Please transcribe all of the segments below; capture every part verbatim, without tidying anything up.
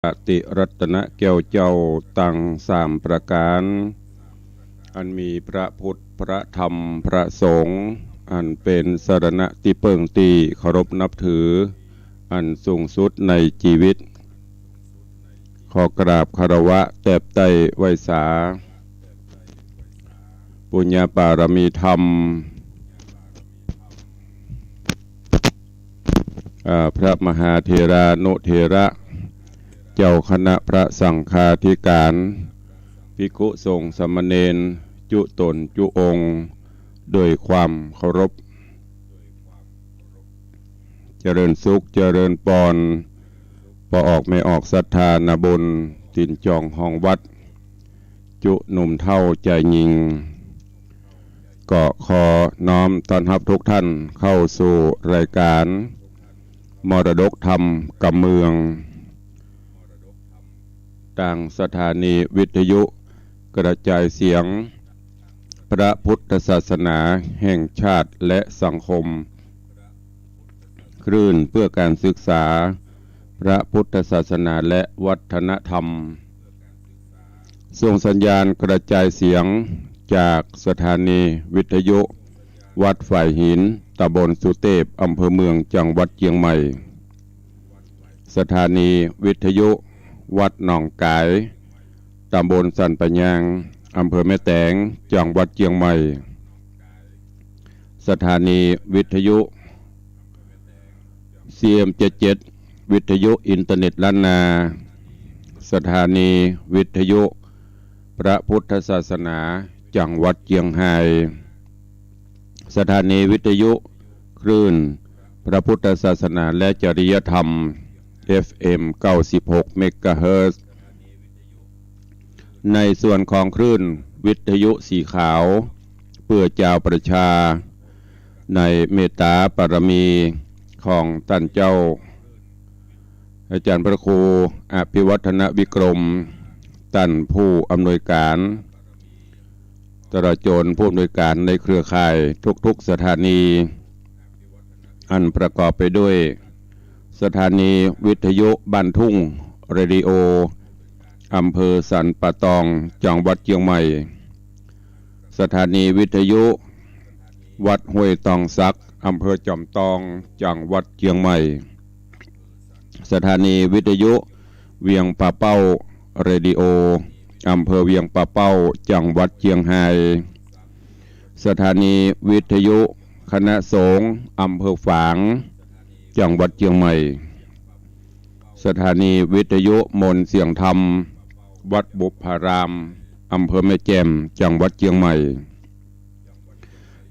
ติรัตนะแก้วเจ้าตังสามประก๋าน อันมีพระพุทธ พระธรรม พระสงฆ์ อันเป๋นสรณะตี้เปิ้งตี้เคารพนับถือ อันสูงสุดในจีวิต ขอกราบคารวะแตบไต้ไหว้สา ปุญญปารมีธรรม อ่า พระมหาเถรานุเถระ เจ้าคณะพระสังฆาธิการ ภิกขุสงฆ์สามเณร จุ๊ต๋นจุ๊องค์ โดยความเคารพ เจริญสุข เจริญปอน ป้อออกแม่ออกศรัทธานาบน ถิ่นจองห้องวัด จุ๊หนุ่มเฒ่าจายญิง ก็ขอน้อมต้อนฮับทุกท่านเข้าสู่รายการมรดกธรรมกำเมือง ตางสถานีวิทยุกระจายเสียงพระพุทธศาสนาแห่งชาติและสังคม คลื่นเพื่อการศึกษาพระพุทธศาสนาและวัฒนธรรม ส่งสัญญาณกระจายเสียงจากสถานีวิทยุวัดฝายหิน ตำบลสุเตพ อำเภอเมือง จังหวัดเจียงใหม่ สถานีวิทยุวัดหนองก๋าย ตำบลสันป่ายาง อำเภอแม่แตง จังหวัดเจียงใหม่ สถานีวิทยุ ซีเอ็มเจ็ดเจ็ด วิทยุอินเทอร์เน็ตล้านนา สถานีวิทยุพระพุทธศาสนา จังหวัดเจียงฮาย สถานีวิทยุคลื่นพระพุทธศาสนาและจริยธรรม เอฟเอ็ม เก้าสิบหก เมกะเฮิรตซ์ ในส่วนของคลื่นวิทยุสีขาว เปื้อจาวประชา ในเมตตาปารมีของต้านเจ้า อาจารย์พระครูอภิวัฒนวิกรม ต้านผู้อำนวยการ ตลอดจ๋นผู้อำนวยการในเครือข่ายทุกๆสถานี อันประกอบไปด้วย สถานีวิทยุบ้านทุ่งเรดิโอ อำเภอสันป่าตอง จังหวัดเจียงใหม่ สถานีวิทยุวัดห้วยตองสัก อำเภอจอมตอง จังหวัดเจียงใหม่ สถานีวิทยุเวียงป่าเป้าเรดิโอ อำเภอเวียงป่าเป้า จังหวัดเจียงฮาย สถานีวิทยุคณะสงฆ์อำเภอฝาง จังหวัดเจียงใหม่ สถานีวิทยุมนต์เสียงธรรม วัดบุพพาราม อำเภอแม่แจ่ม จังหวัดเจียงใหม่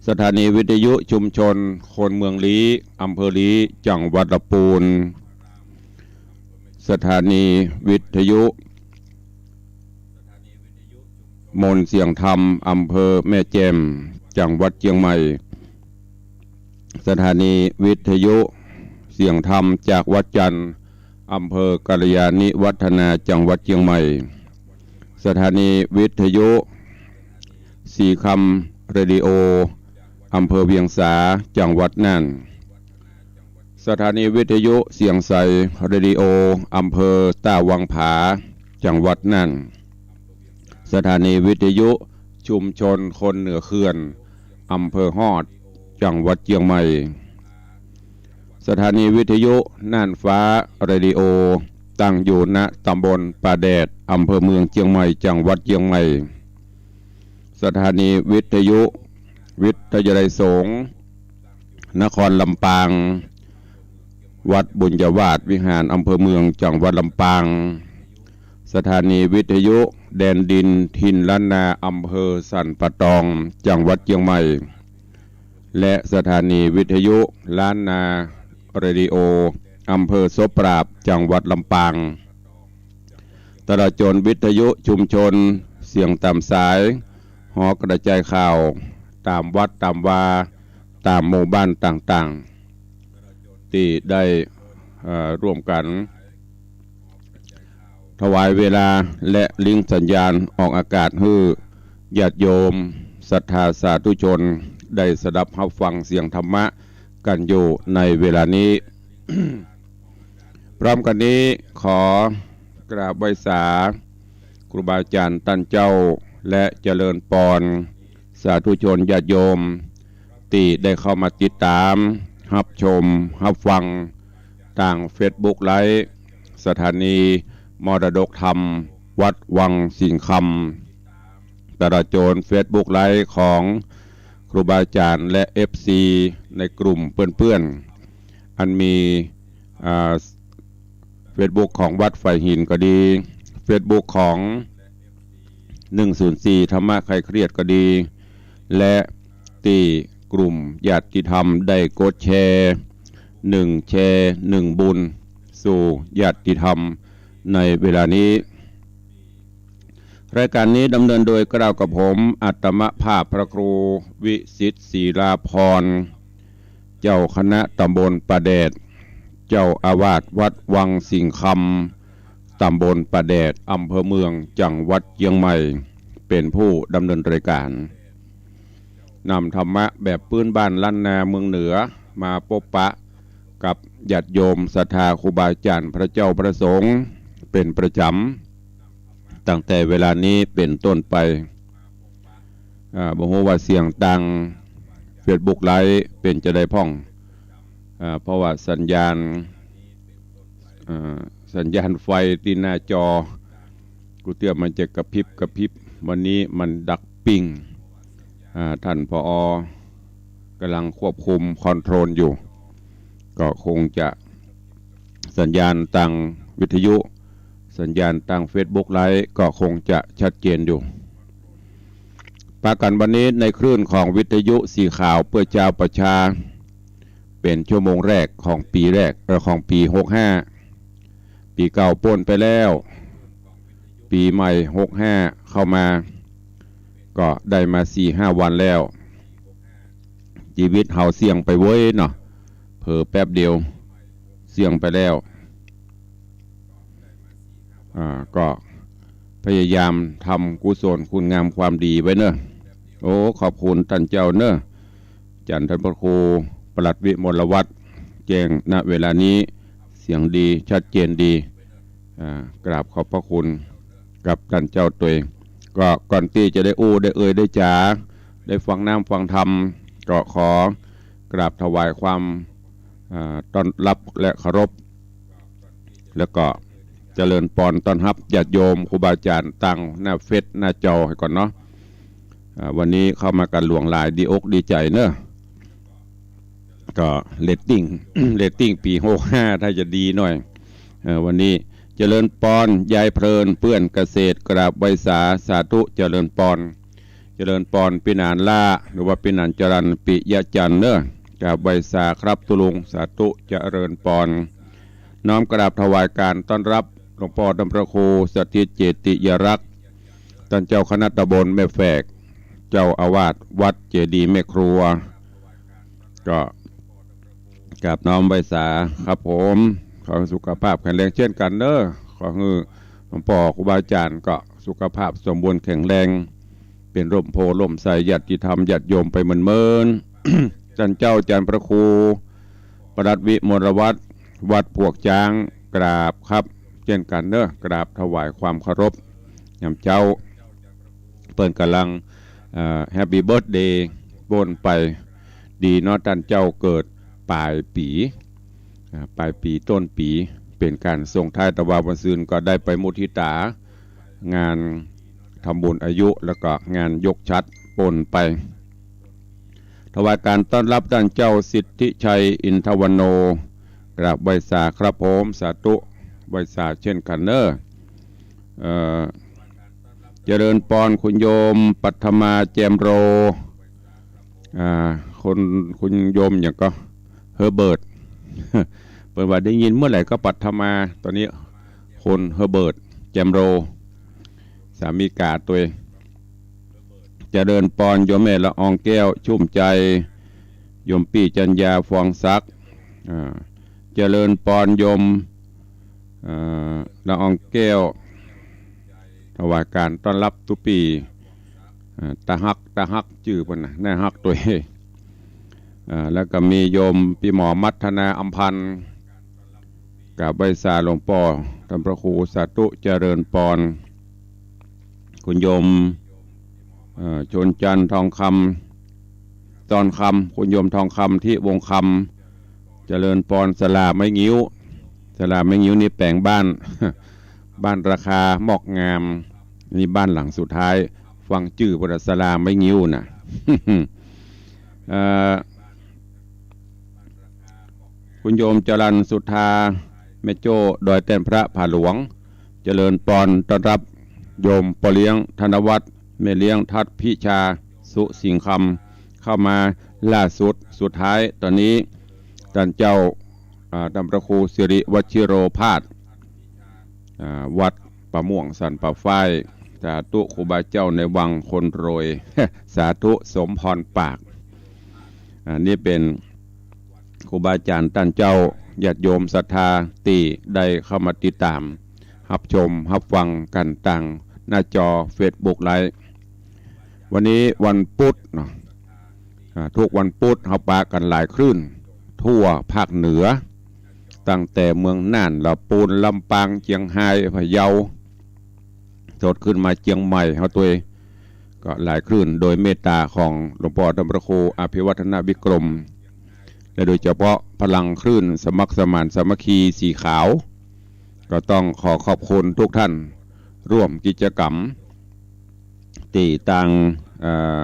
สถานีวิทยุชุมชนคนเมืองลี้ อำเภอลี้ จังหวัดละปูน สถานีวิทยุมนต์เสียงธรรม อำเภอแม่แจ่ม จังหวัดเจียงใหม่ สถานีวิทยุเสียงธรรมจากวัดจันทร์ อำเภอกัลยาณิวัฒนา จังหวัดเจียงใหม่ สถานีวิทยุสีคำเรดิโอ อำเภอเวียงสา จังหวัดน่าน สถานีวิทยุเสียงใสเรดิโอ อำเภอต้าวังผา จังหวัดน่าน สถานีวิทยุชุมชนคนเหนือเขื่อน อำเภอฮอด จังหวัดเจียงใหม่ สถานีวิทยุน่านฟ้าเรดิโอ ตั้งอยู่ ณ ตำบลป่าแดด อำเภอเมืองเจียงใหม่ จังหวัดเจียงใหม่ สถานีวิทยุวิทยาลัยสงฆ์นครลำปาง วัดบุญญาวาสวิหาร อำเภอเมือง จังหวัดลำปาง สถานีวิทยุแดนดินถิ่นล้านนา อำเภอสันป่าตอง จังหวัดเจียงใหม่ และสถานีวิทยุล้านนาเรดิโอ อำเภอโสปราบ จังหวัดลำปาง ตลอดจ๋นวิทยุชุมชนเสียงต๋ามสาย หอกระจายข่าวต๋ามวัดต๋ามวา ต๋ามหมู่บ้านต่างๆ ตี้ได้ เอ่อ ร่วมกั๋น ถวายเวลาและลิงก์สัญญาณออกอากาศหื้อญาติโยมศรัทธาสาธุชนได้สดับฮับฟังเสียงธรรมะกั๋นอยู่ในเวลานี้ พร้อมกั๋นนี้ขอ กราบไหว้สาครูบาอาจ๋ารย์ต้านเจ้า และเจริญปอนสาธุชนญาติโยม ตี้ได้เข้ามาติดต๋าม ฮับชม ฮับฟัง ตางเฟซบุ๊กไลฟ์ สถานีมรดกธรรมวัดวังสิงห์คำ ตลอดจ๋นเฟซบุ๊กไลฟ์ของครูบาอาจ๋ารย์และเอฟซีในกลุ่มเปื้อนๆ อันมี อ่า เฟซบุ๊กของวัดฝายหินก็ดี เฟซบุ๊กของ หนึ่งศูนย์สี่ ธรรมะคลายเครียดก็ดี และตี้กลุ่มญาติธรรมได้กดแชร์ หนึ่งแชร์ หนึ่งบุญ สู่ญาติธรรมในเวลานี้ รายการนี้ดำเนินโดยเกล้ากับผม อัตมภาพพระครูวิสิทธิ์ ศิลาภรณ์ เจ้าคณะตำบลป่าแดด เจ้าอาวาสวัดวังสิงห์คำ ตำบลป่าแดด อำเภอเมือง จังหวัดเจียงใหม่ เป๋นผู้ดำเนินรายการ นำธรรมะแบบปื้นบ้านล้านนาเมืองเหนือ มาปบปะกับญาติโยมศรัทธาครูบาอาจ๋ารย์พระเจ้าพระสงฆ์เป๋นประจ๋ำ ตั้งแต่เวลานี้เป๋นต้นไป อ่า บ่ฮู้ว่าเสียงตางเฟซบุ๊กไลฟ์เป๋นจาใดพ่อง อ่า เพราะว่าสัญญาณ อ่า สัญญาณไฟตี้หน้าจอ กู้เตื้อมันจะกระพริบกระพริบ วันนี้มันดับปิ้ง อ่า ต้าน ผอ ก๋ำลังควบคุมคอนโทรลอยู่ ก็คงจะสัญญาณตางวิทยุ สัญญาณตางเฟซบุ๊กไลฟ์ก็คงจะชัดเจนอยู่ ปะกั๋นวันนี้ในคลื่นของวิทยุสีขาวเปื้อจาวประชา เป๋นชั่วโมงแรกของปี๋แรก เอ่อ ของปี๋หกห้า ปี๋เก่าป๊นไปแล้ว ปี๋ใหม่หกห้าเข้ามา ก็ได้มาสี่ห้าวันแล้ว จีวิตเฮาเสี้ยงไปเว้ยเนาะ เผลอแป๊บเดียวเสี้ยงไปแล้ว อ่า ก็พยายามทำกุศลคุณงามความดีไว้เนอะ โอ้ ขอบคุณต้านเจ้าเนอะ อาจ๋ารย์ต้านพระครูปลัดวิมลวัฒน์ แจ้ง ณ เวลานี้ เสียงดี ชัดเจนดี อ่า กราบขอบพระคุณกับต้านเจ้าตวย ก็ก่อนตี้จะได้อู้ ได้เอ่ย ได้จ๋า ได้ฟังน้ำฟังธรรม ก็ขอกราบถวายความ อ่า ต้อนรับและเคารพ แล้วก็เจริญปอนต้อนฮับญาติโยมครูบาอาจ๋ารย์ตางหน้าเฟซหน้าจอหื้อก่อนเนาะ อ่า วันนี้เข้ามากั๋นหลวงหลาย ดีอกดีใจ๋เนอะ ก็เรตติ้ง เรตติ้งปี๋หกห้าถ้าจะดีหน่อย เอ่อ วันนี้เจริญปอน ยายเพลิน เปื้อนเกษตร กราบไหว้สา สาธุ เจริญปอน เจริญปอน ปี้หนานล้า หรือว่าปี้หนานจรัญ ปิยะจันทร์เนอะ กราบไหว้สาครับตุ๊ลุง สาธุ เจริญปอน น้อมกราบถวายการต้อนรับหลวงป้อต้านพระครูสถิตเจติยรักษ์ ต้านเจ้าคณะตำบลแม่แฝก เจ้าอาวาสวัดเจดีย์แม่ครัว ก็กราบน้อมไหว้สาครับผม ขอสุขภาพแข็งแรงเช่นกั๋นเนอะ ขอหื้อหลวงป้อครูบาอาจ๋ารย์ก็สุขภาพสมบูรณ์แข็งแรง เป๋นร่มโพธิ์ร่มไทรญาติธรรมญาติโยมไปเมินๆ ต้านเจ้าอาจ๋ารย์พระครูปลัดวิมลวัฒน์ วัดปวกจ๊าง กราบครับ เช่นกั๋นเนอะ กราบถวายความเคารพ ยามเจ๊า เปิ้นก่ำลัง เอ่อ แฮปปี้เบิร์ธเดย์ป๊นไป ดีเนาะ ต้านเจ้าเกิดป๋ายปี๋ อ่า ป๋ายปี๋ต้นปี๋ เป๋นก๋านส่งท้าย แต่ว่าวันซืนก็ได้ไปมุทิตา งานทำบุญอายุ แล้วก็งานยกฉัตรป๊นไป ถวายการต้อนรับต้านเจ้าสิทธิชัย อินทวโน กราบไหว้สาครับผม สาธุ ไหว้สาเช่นกั๋นเนอะ เอ่อ เจริญปอนคุณโยมปัทมาแจมโร อ่า คน คุณโยมหยังก็ เฮอร์เบิร์ต เปิ้นว่าได้ยินเมื่อไหร่ก็ปัทมา ต๋อนนี้คุณเฮอร์เบิร์ต แจมโร สามีก๋าตวย เจริญปอนโยมแม่ละอองแก้ว ชุ่มใจ๋ โยมปี้จัญญา ฟองศักดิ์ อ่า เจริญปอนโยม เอ่อ ละอองแก้ว ถวายการต้อนรับตุ๊ปี๋ อ่า ตาฮัก ตาฮัก จื้อเปิ้นนะ น่าฮักตวย อ่า แล้วก็มีโยมปี้หมอมัทนา อำพันธ์ กราบไหว้สาหลวงป้อต้านพระครู สาธุ เจริญปอน คุณโยม เอ่อ ชนจันทร์ทองคำ ตอนคำ คุณโยมทองคำ ทิวงศ์คำ เจริญปอน ศาลาไม้งิ้ว ศาลาไม้งิ้วนี่แป๋งบ้าน บ้านราคามอกงาม นี่บ้านหลังสุดท้าย ฟังจื้อพุ้นน่ะ ศาลาไม้งิ้วน่ะ เอ่อ คุณโยมจรัญสุธา แม่โจ้ ดอยแต้นพระผาหลวง เจริญปอน ต้อนรับโยมป้อเลี้ยงธนวัฒน์ แม่เลี้ยงทัศน์พิชา สุสิงห์คำ เข้ามาล่าสุด สุดท้าย ตอนนี้ ต้านเจ้า อ่า ต้านพระครูสิริวชิโรภาส อ่า วัดป่าม่วงสันป่าฝ้าย สาธุ ครูบาเจ้าในวังคนรวย สาธุ สมพรปาก อ่า นี่เป๋นครูบาอาจ๋ารย์ต้านเจ้า ญาติโยมศรัทธาตี้ได้เข้ามาติดต๋าม ฮับชม ฮับฟังกั๋นตางหน้าจอเฟซบุ๊กไลฟ์ วันนี้วันปุ๊ดเนาะ อ่า ทุกวันปุ๊ดเฮาปะกั๋นหลายคลื่น ทั่วภาคเหนือ ตั้งแต่เมืองน่าน ละปูน ลำปาง เจียงฮาย พะเยา สดขึ้นมาเจียงใหม่เฮาตวย ก็หลายคลื่น โดยเมตต๋าของหลวงป้อต้านพระครูอภิวัฒนวิกรม และโดยเฉพาะพลังคลื่นสมัครสมานสามัคคีสีขาว ก็ต้องขอขอบคุณทุกท่าน ร่วมกิจกรรม ตี้ตาง เอ่อ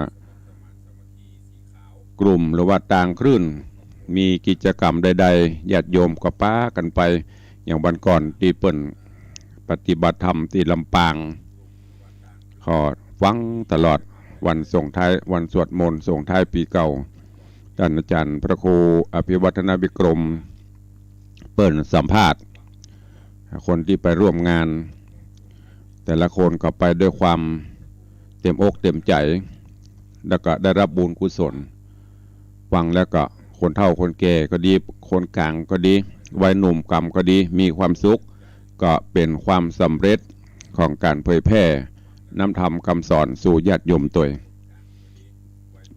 กลุ่มหรือว่าตางคลื่น มีกิจกรรมใดๆ ญาติโยมก็ปากั๋นไป อย่างวันก่อนตี้เปิ้นปฏิบัติธรรมตี้ลำปาง ก็ฟังตลอดวันส่งท้าย วันสวดมนต์ส่งท้ายปี๋เก่า ต้านอาจ๋ารย์พระครูอภิวัฒนวิกรม เปิ้นสัมภาษณ์ คนตี้ไปร่วมงาน แต่ละคนก็ไปด้วยความเต๋มอกเต๋มใจ๋ แล้วก็ได้รับบุญกุศล ฟังแล้วก็คนเฒ่าคนแก่ก็ดี คนก๋างก็ดี วัยหนุ่มกำก็ดี มีความสุข ก็เป๋นความสำเร็จของก๋านเผยแพร่น้ำธรรมกำสอนสู่ญาติโยมตวย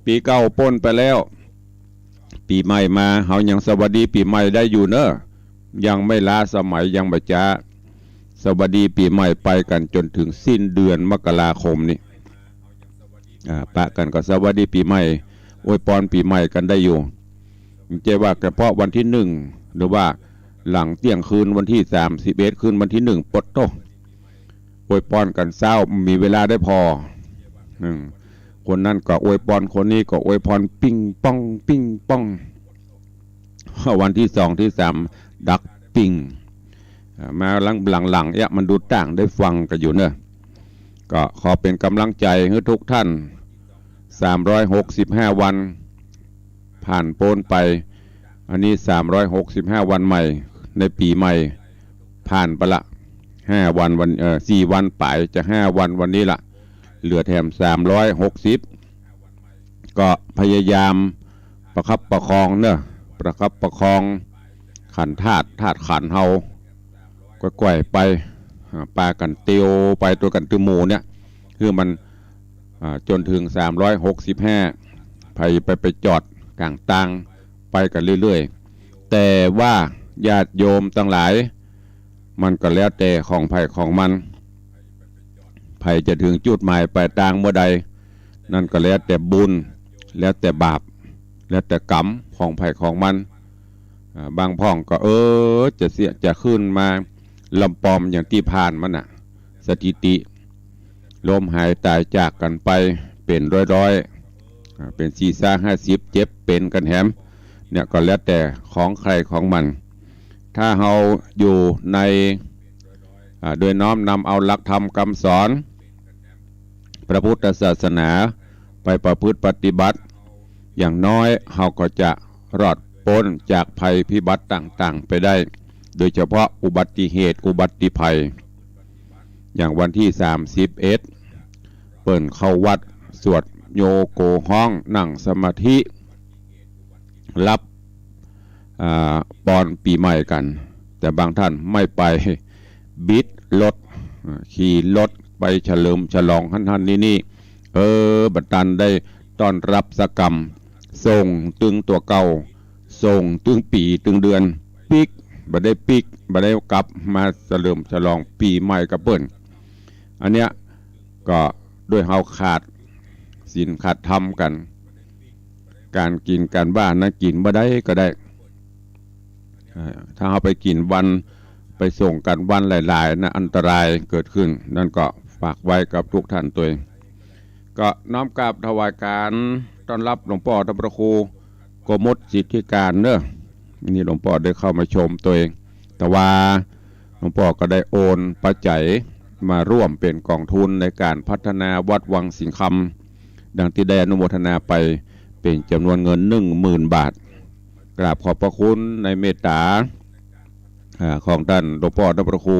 ปี๋เก่าป๊นไปแล้ว ปี๋ใหม่มา เฮายังสวัสดีปี๋ใหม่ได้อยู่เน่อ ยังไม่ล้าสมัย ยังบ่จ๊า สวัสดีปี๋ใหม่ไปกั๋นจ๋นเถิงสิ้นเดือนมกราคมนี้ อ่า ปะกั๋นก็สวัสดีปี๋ใหม่ อวยปอนปี๋ใหม่กั๋นได้อยู่ บ่ใจ้ว่าเฉพาะวันตี้หนึ่ง หรือว่าหลังเตี้ยงคืนวันตี้สามสิบเอ็ด ขึ้นวันตี้หนึ่ง ปดโต้ อวยปอนกั๋นเซ้า มีเวลาได้ผ่อ อืม คนนั้นก็อวยปอน คนนี้ก็อวยปอน ปิงปอง ปิงปอง วันตี้สองตี้สาม ดักปิง อ่า มาหลังๆ เอี้ย มันดูต่างได้ฟังกั๋นอยู่เน่อ ก็ขอเป๋นก๋ำลังใจ๋หื้อทุกท่าน สามร้อยหกสิบห้าวัน ผ่านป๊นไป อันนี้สามร้อยหกสิบห้าวันใหม่ ในปี๋ใหม่ ผ่านไปละ ห้าวัน วัน เอ่อ สี่วันป๋าย จะห้าวันวันนี้ละ เหลือแถมสามร้อยหกสิบ ก็พยายามประคับประคองเน่อ ประคับประคองขันธ์ธาตุ ธาตุขันธ์เฮา ก็ก้อยไป อ่า ปากั๋นเตียวไปตวยกั๋นตื้อหมู่เนี่ย คือมัน อ่า จ๋นเถิงสามร้อยหกสิบห้า ใผไป ไปจอดก๋างตาง ไปกั๋นเรื่อยๆ แต่ว่าญาติโยมตังหลาย มันก็แล้วแต่ของใผของมัน ใผจะเถิงจุดหมายป๋ายตางเมื่อใด นั่นก็แล้วแต่บุญ แล้วแต่บาป แล้วแต่กรรมของใผของมัน อ่า บางพ่องก็ เออ จะเสี้ย จะขึ้นมาลำปอมอย่างตี้ผ่านมาน่ะ สถิติ ล้มหายต๋ายจากกั๋นไปเป๋นร้อยๆ อ่า เป๋นสี่ซาห้าสิบ เจ็บเป๋นกั๋นแหม เนี่ยก็แล้วแต่ของใผของมัน ถ้าเฮาอยู่ใน อ่า โดยน้อมนำเอาหลักธรรมกำสอนพระพุทธศาสนาไปประพฤติปฏิบัติ อย่างน้อยเฮาก็จะรอดป๊นจากภัยพิบัติต่างๆ ไปได้ โดยเฉพาะอุบัติเหตุ อุบัติภัย อย่างวันตี้สามสิบเอ็ด เปิ้นเข้าวัดสวดโยโกฮ้อง นั่งสมาธิ รับ อ่า ปอนปี๋ใหม่กั๋น แต่บางท่านไม่ไป บิดรถ อ่า ขี่รถไปเฉลิมฉลองหั้นๆ นี่ๆ เออ บ่ตันได้ต้อนรับสักกำ ส่งตึงตั๋วเก่า ส่งตึงปี๋ตึงเดือน ปิ๊ก บ่ได้ปิ๊ก บ่ได้กลับมาเฉลิมฉลองปี๋ใหม่กับเปิ้น อันเนี้ยก็ด้วยเฮาขาดศีลขาดธรรมกั๋น ก๋านกิ๋นก๋านว่านั้นกิ๋นบ่ได้ก็ได้ เอ่อ ถ้าเฮาไปกิ๋นวัน ไปส่งกั๋นวันหลายๆ นะ อันตรายเกิดขึ้น นั้นก็ฝากไว้กับทุกท่านตวย ก็น้อมกราบถวายก๋านต้อนรับหลวงป้อท่านพระครูโกมลสิทธิการเนาะ นี่หลวงป้อได้เข้ามาชมตวย แต่ว่าหลวงป้อก็ได้โอนปัจจัยมาร่วมเป๋นก๋องทุนในก๋านพัฒนาวัดวังสิงห์คำ ดังตี้ได้อนุโมทนาไป เป๋นจ๋ำนวนเงินหนึ่งหมื่นบาท กราบขอบพระคุณในเมตต๋า อ่า ของต้านหลวงป้อท่านพระครู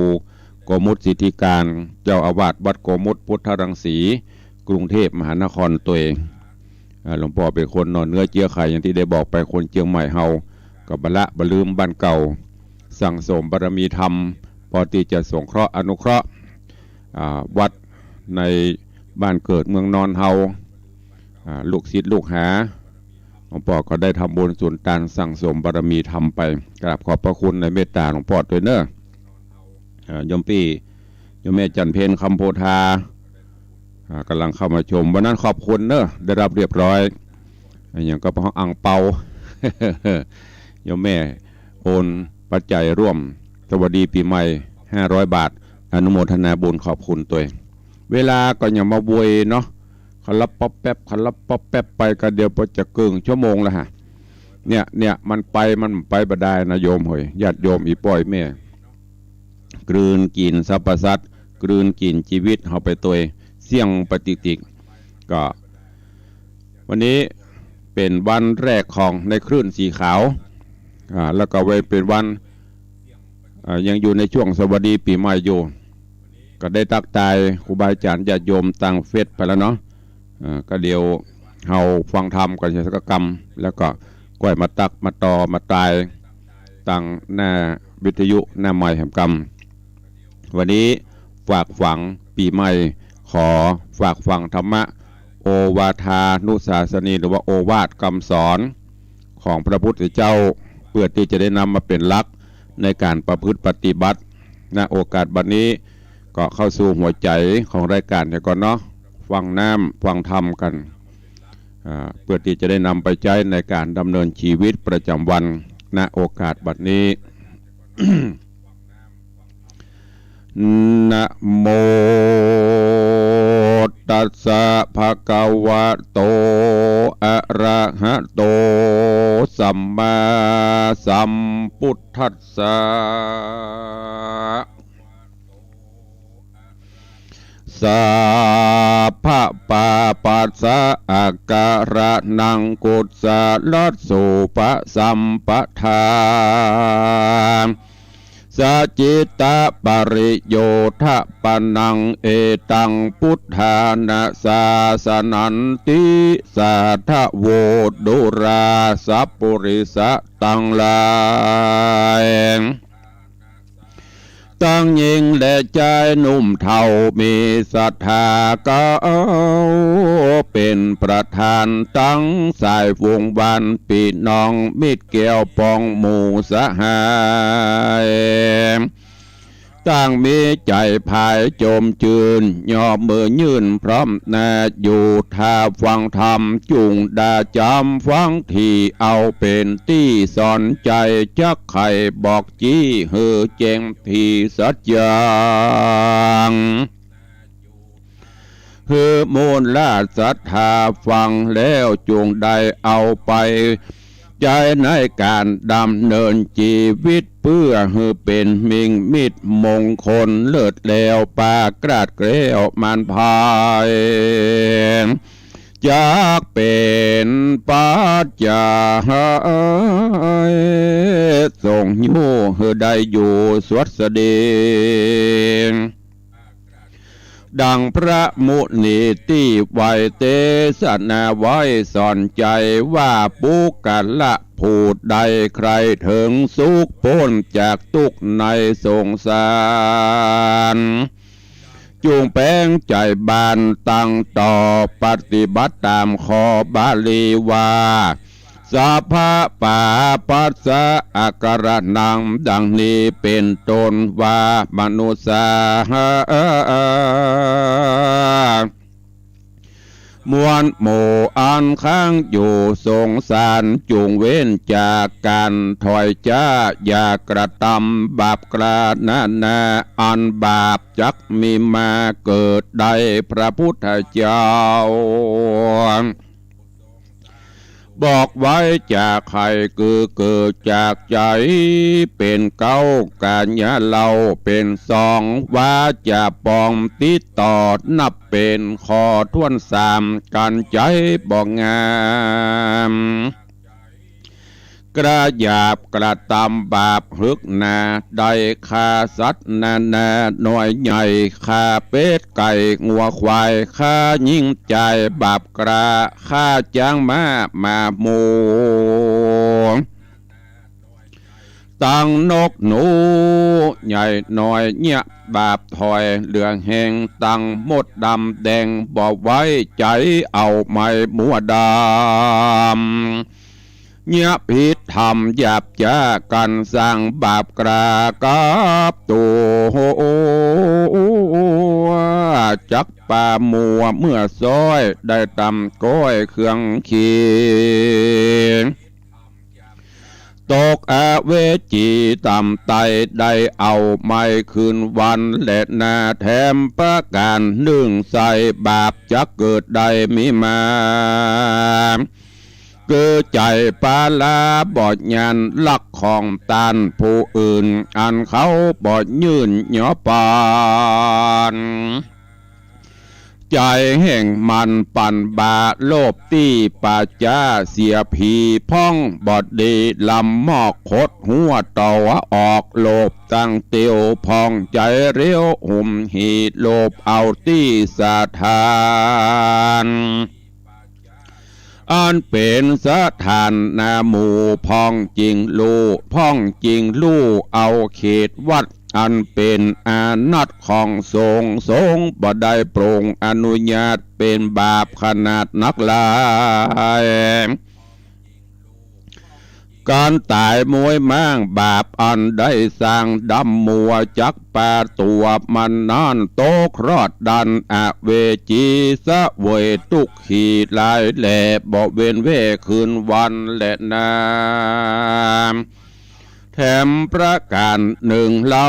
โกมลสิทธิการ เจ้าอาวาสวัดโกมลพุทธรังสี กรุงเทพมหานครตวย อ่า หลวงป้อเป๋นคนหนอนเนื้อเจื้อไข อย่างตี้ได้บอกไป คนเจียงใหม่เฮา ก็บ่ละบ่ลืมบ้านเก่า สั่งสมบารมีธรรม ปอตี้จะสงเคราะห์อนุเคราะห์ อ่า วัดในบ้านเกิดเมืองนอนเฮา อ่า ลูกศิษย์ลูกหา หลวงป้อก็ได้ทำบุญสุนตานสั่งสมบารมีธรรมไป กราบขอบพระคุณในเมตต๋าหลวงป้อตวยเนาะ อ่า โยมปี้ โยมแม่จันเพ็ญ คำโพธา อ่า ก่ำลังเข้ามาชม วันนั้นขอบคุณเนาะ ได้รับเรียบร้อย อ่า อย่างก็พออ่างเปา โยมแม่โอนปัจจัยร่วมสวัสดีปี๋ใหม่ ห้าร้อยบาท อนุโมทนาบุญขอบคุณตวย เวลาก็ยังมาโวยเนาะ ขะลับป๊อบแป๊บ ขะลับป๊อบแป๊บไป ก็เดี๋ยวปอจะเกิ่งชั่วโมงแล้วฮะ เนี่ย เนี่ย มันไป มันไปบ่ได้นะโยมเหย ญาติโยมอี่ป้ออี่แม่ กลืนกิ๋นสรรพสัตว์ กลืนกิ๋นจีวิตเฮาไปตวย เสี้ยงไปติ๊กๆ ก็ วันนี้เป๋นวันแรกของในคลื่นสีขาว อ่า แล้วก็เป๋นวัน อ่า ยังอยู่ในช่วงสวัสดีปี๋ใหม่อยู่ ก็ได้ตั๊กตายครูบาอาจ๋ารย์ญาติโยมตางเฟซไปแล้วเนาะ อ่า ก็เดี๋ยวเฮาฟังธรรมกั๋นสักกำ แล้วก็ก้อยมาตั๊กมาต่อมาตายตางหน้าวิทยุหน้าไมค์แหมกำ วันนี้ฝากฝังปี๋ใหม่ ขอฝากฝังธรรมะ โอวาทานุสาสนี หรือว่าโอวาทกำสอนของพระพุทธเจ้า เปื้อตี้จะได้นำมาเป๋นหลักในก๋านประพฤติปฏิบัติ ณ โอกาสบัดนี้ ก็เข้าสู่หัวใจ๋ของรายก๋านเหียก่อนเนาะ ฟังน้ำฟังธรรมกั๋น อ่า เปื้อตี้จะได้นำไปใจ๊ในก๋านดำเนินจีวิตประจ๋ำวัน ณ โอกาสบัดนี้ นะโม ตัสสะ ภะคะวะโต อะระหะโต สัมมาสัมพุทธัสสะ สัพพะปาปัสสะ อะกะระนัง กุสะละสูปะสัมปะทา สะจิตตะปะริโยธะปะนัง เอตัง พุทธานะสาสะนันติ สาธะโว ดูราสัปปุริสะตังหลาย ตังญิงและจายหนุ่มเฒ่ามีศรัทธา เก๋าเป๋นประธาน ตังสายฝูงบ้านปี้น้อง มิตรแก้วป้องหมู่สหาย ต่างมีใจ๋ผายจมจื้น ยอมมือยื่นพร้อมหน้า อยู่ท่าฟังธรรม จุ่งดาจ๋ำฟัง ตี้เอาเป๋นตี้สอนใจ๋ จักไขบอกจี้หื้อแจ้งตี้สัจจัง หื้อมูลศรัทธาฟังแล้ว จุ่งได้เอาไปใจ๊ในก๋านดำเนินจีวิต เปื้อหื้อเป๋นมิ่งมิตมงคล เลิศแล้วปราศแคล้วมานภัย จักเป๋นปัจจัย ส่งยู้หื้อได้อยู่สวัสดี ดังพระมุนีตี้ไหว้เตสนาไว้สอนใจ๋ว่า บุคคละผู้ใดใคร่เถิงสุขป๊นจากตุ๊กข์ในสงสาร จุ่งแป๋งใจ๋บานตั้งต่อ ปฏิบัติต๋ามข้อบาลีว่า สัพพะปาปัสสะอาการะหัง ดังนี้เป๋นต้นว่า มนุสสา มวลหมู่อันค้างอยู่สงสาร จุ่งเว้นจากก๋านถอยจ๊า อย่ากระตำบาปกล้านานา อันบาปจักมีมาเกิดได้ พระพุทธเจ้า บอกไว้จาใค่ คือเกิดจากใจ๋เป๋นเก๊า ก๋ายะเล่าเป๋นสอง วาจ๋าปองติดต่อ นับเป๋นข้อถ้วนสาม ก๋านใจ๋บ่งาม กระหยาบกระตำบาปหึกหนา ได้ฆ่าสัตว์นานาน้อยใหญ่ ฆ่าเป็ดไก่งัวควาย ฆ่าญิงจายบาปกล้า ฆ่าจ๊างม้าหมาหมู ตังนกหนูใหญ่น้อย เยียะบาปถอยเหลือแฮง ตังมดดำแดง บ่ไว้ใจ๋เอาไหม้มัวดำ เยียะผิดธรรมหยาบจ๊า ก๋านสร้างบาปกล้ากับตั๋ว จักปามัวเมื่อซ้อย ได้ตำก้อยเครื่องขี ตกอเวจีตำไต ได้เอาไหม้คืนวันแลนา แถมประก๋านนึ่งใส่ บาปจักเกิดได้มีมา คือใจ๋ปาลาบ่หยาน ลักของต้านผู้อื่น อันเขาบ่ยื่นยอปาน ใจ๋แห่งมันปันบ่า โลภตี้ป่าจ๊าเสียผีพ่อง บ่ดีลำมอกขดหัวตะวะออก โลภตั้งเตียวพ่องใจ๋เร็วหุมหี โลภเอาตี้สถาน อันเป๋นสถานนาหมู่ พ่องจิ่งลู่ พ่องจิ่งลู่เอาเขตวัด อันเป๋นอานัตของสงฆ์ สงฆ์บ่ได้ปรงอนุญาต เป๋นบาปขนาดนักหลาย ก๋านต๋ายมวยม้าง บาปอันได้สร้างดำมัว จักปาตั๋วมันนั้น ตกรอดดันอเวจี เสวยตุ๊กขีหลายแล บ่เว้นเว้คืนวันแลนา แถมประก๋านนึ่งเล่า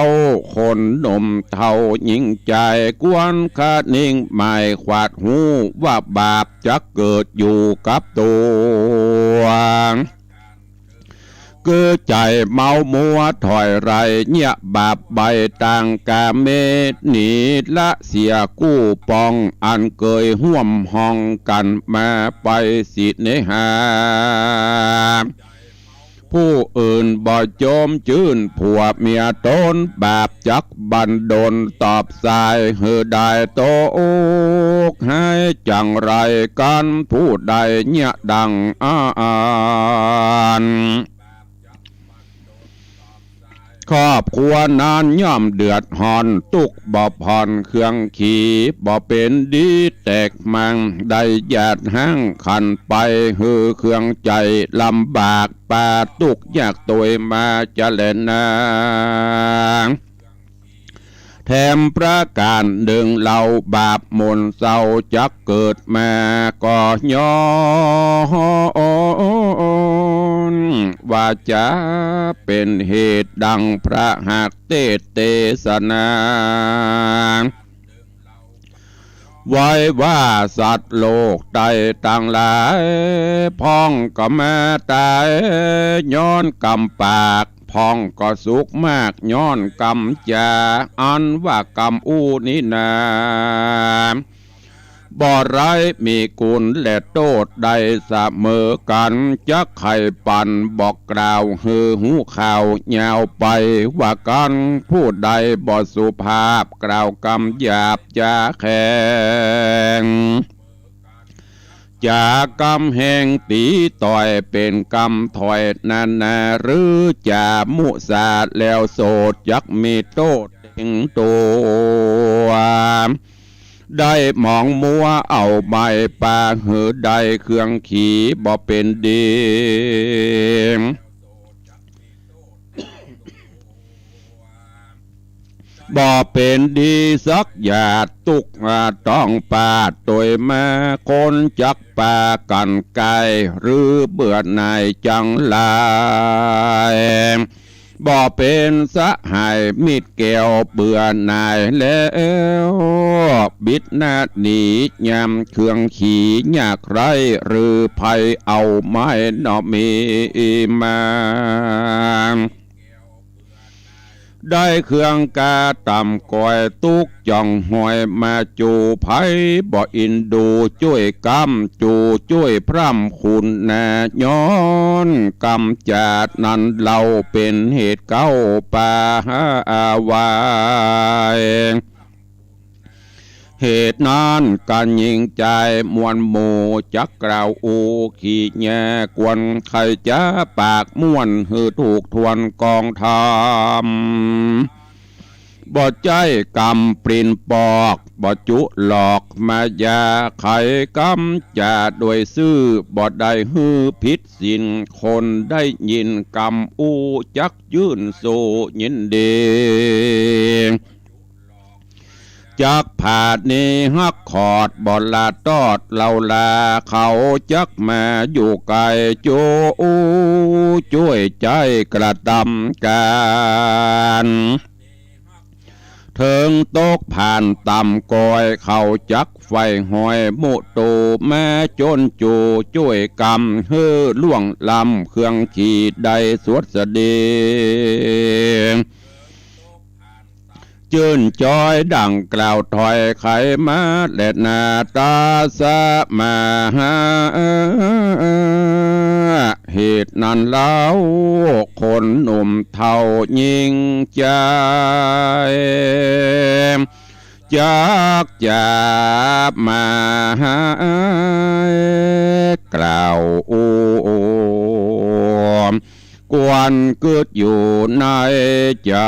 คนหนุ่มเฒ่าญิงจาย ควรคะนิงหมายขวาดฮู้ ว่าบาปจักเกิดอยู่กับตั๋ว คือใจ๋เมามัวถอยไร เยียะบาปใบ้ตางก๋าเม หนีละเสียกู้ปอง อันเกยฮ่วมห้องกั๋นมาไปสิเนหา ผู้อื่นบ่โจมจื้น ผัวเมียต๋น บาปจักบันดล ตอบสายหื้อได้ตกหาย จังไรกั๋นผู้ใดเยียะดังอั้น ครอบครัวนั้นย่อมเดือดฮ้อน ตุ๊กข์บ่ผ่อน เครื่องขีบ่เป๋นดี แตกมั่งได้หยาดฮ้าง ขันไปหื้อเครื่องใจ๋ลำบาก ปาตุ๊กข์ยากตวยมาจะแลนา แถมประก๋านนึ่งเล่า บาปหม่นเศร้าจักเกิดมา ก็ย้อนวาจ๋าเป๋นเหตุ ดังพระหากเตสน์เตสนา ไว้ว่าสัตว์โลกใต้ตังหลาย พ่องก็มาต๋ายย้อนกำปาก พ่องก็สุขมากย้อนกำจ๋า อันว่ากำอู้นี้นา บ่ไร้มีกุณและโต้ษได้เสมอกั๋น จักใค่ปันบอกกล่าวหื้อฮู้ข่าวยาวไป ว่ากั๋นผู้ใดบ่สุภาพ กล่าวกำหยาบจ๋าแข็ง จ๋ากำแฮงตี๋ต่อย เป๋นกำถอยนานา หรือจ๋ามุสาแล้วโสด จักมีโต้ษเต็งตั๋ว ได้หมองมัวเอาไม้ปาหื้อได้เครื่องขี่บ่เป๋นดี บ่เป๋นดีสักอย่าง ตุ๊กต้องปาดตวยมา คนจักปากั๋นไกลหรือเบื่อหน่ายจังหลาย บ่เป๋นสหายมิตรแก้วเบื่อหน่ายแล้ว บิดหน้าหนียามเครื่องขี่ยากไร้ หรือใผเอาไม้หนอมีมา ได้เครื่องกาต่ำก้อยตุ๊กจ่องหอยมา จูใผบ่อินดูจ้วยกำ จูจ้วยพร่ำคุณนา ย้อนกำจ๋านั้นเล่าเป๋นเหตุเก๊าปาหาอาวาย เหตุนั้นกั๋นหญิงจายมวลหมู่ จักกล่าวอู้ขี้แยกวน ใค่จะปากม่วนหื้อถูกถ้วนกองธรรม บ่ใจ้กำปลิ้นปอก บ่จุหลอกมายา ใค่กำจ๋าโดยซื่อ บ่ได้หื้อผิดศีล คนได้ยินกำอู้จักยื่นสู้ยินดี จักผาหนีฮักขอดบ่ละตอดเล่าลา เขาจักมาอยู่ใก้ จูอู้จ้วยใจ๊กระตำก๋าน เถิงตกผ่านต่ำก้อย เขาจักใฝ่หอยมุโตมา จนจูจ้วยกำหื้อล่วงล้ำ เครื่องขี่ได้สวดสะดี จื้นจ้อยดั่งกล่าวถ้อย ใค่มาแลนาตาสมาหา เหตุนั้นเล่าคนหนุ่มเฒ่าหญิงจาย จักจะมาหากล่าวอู้ ควรกึ๊ดอยู่ในใจ๋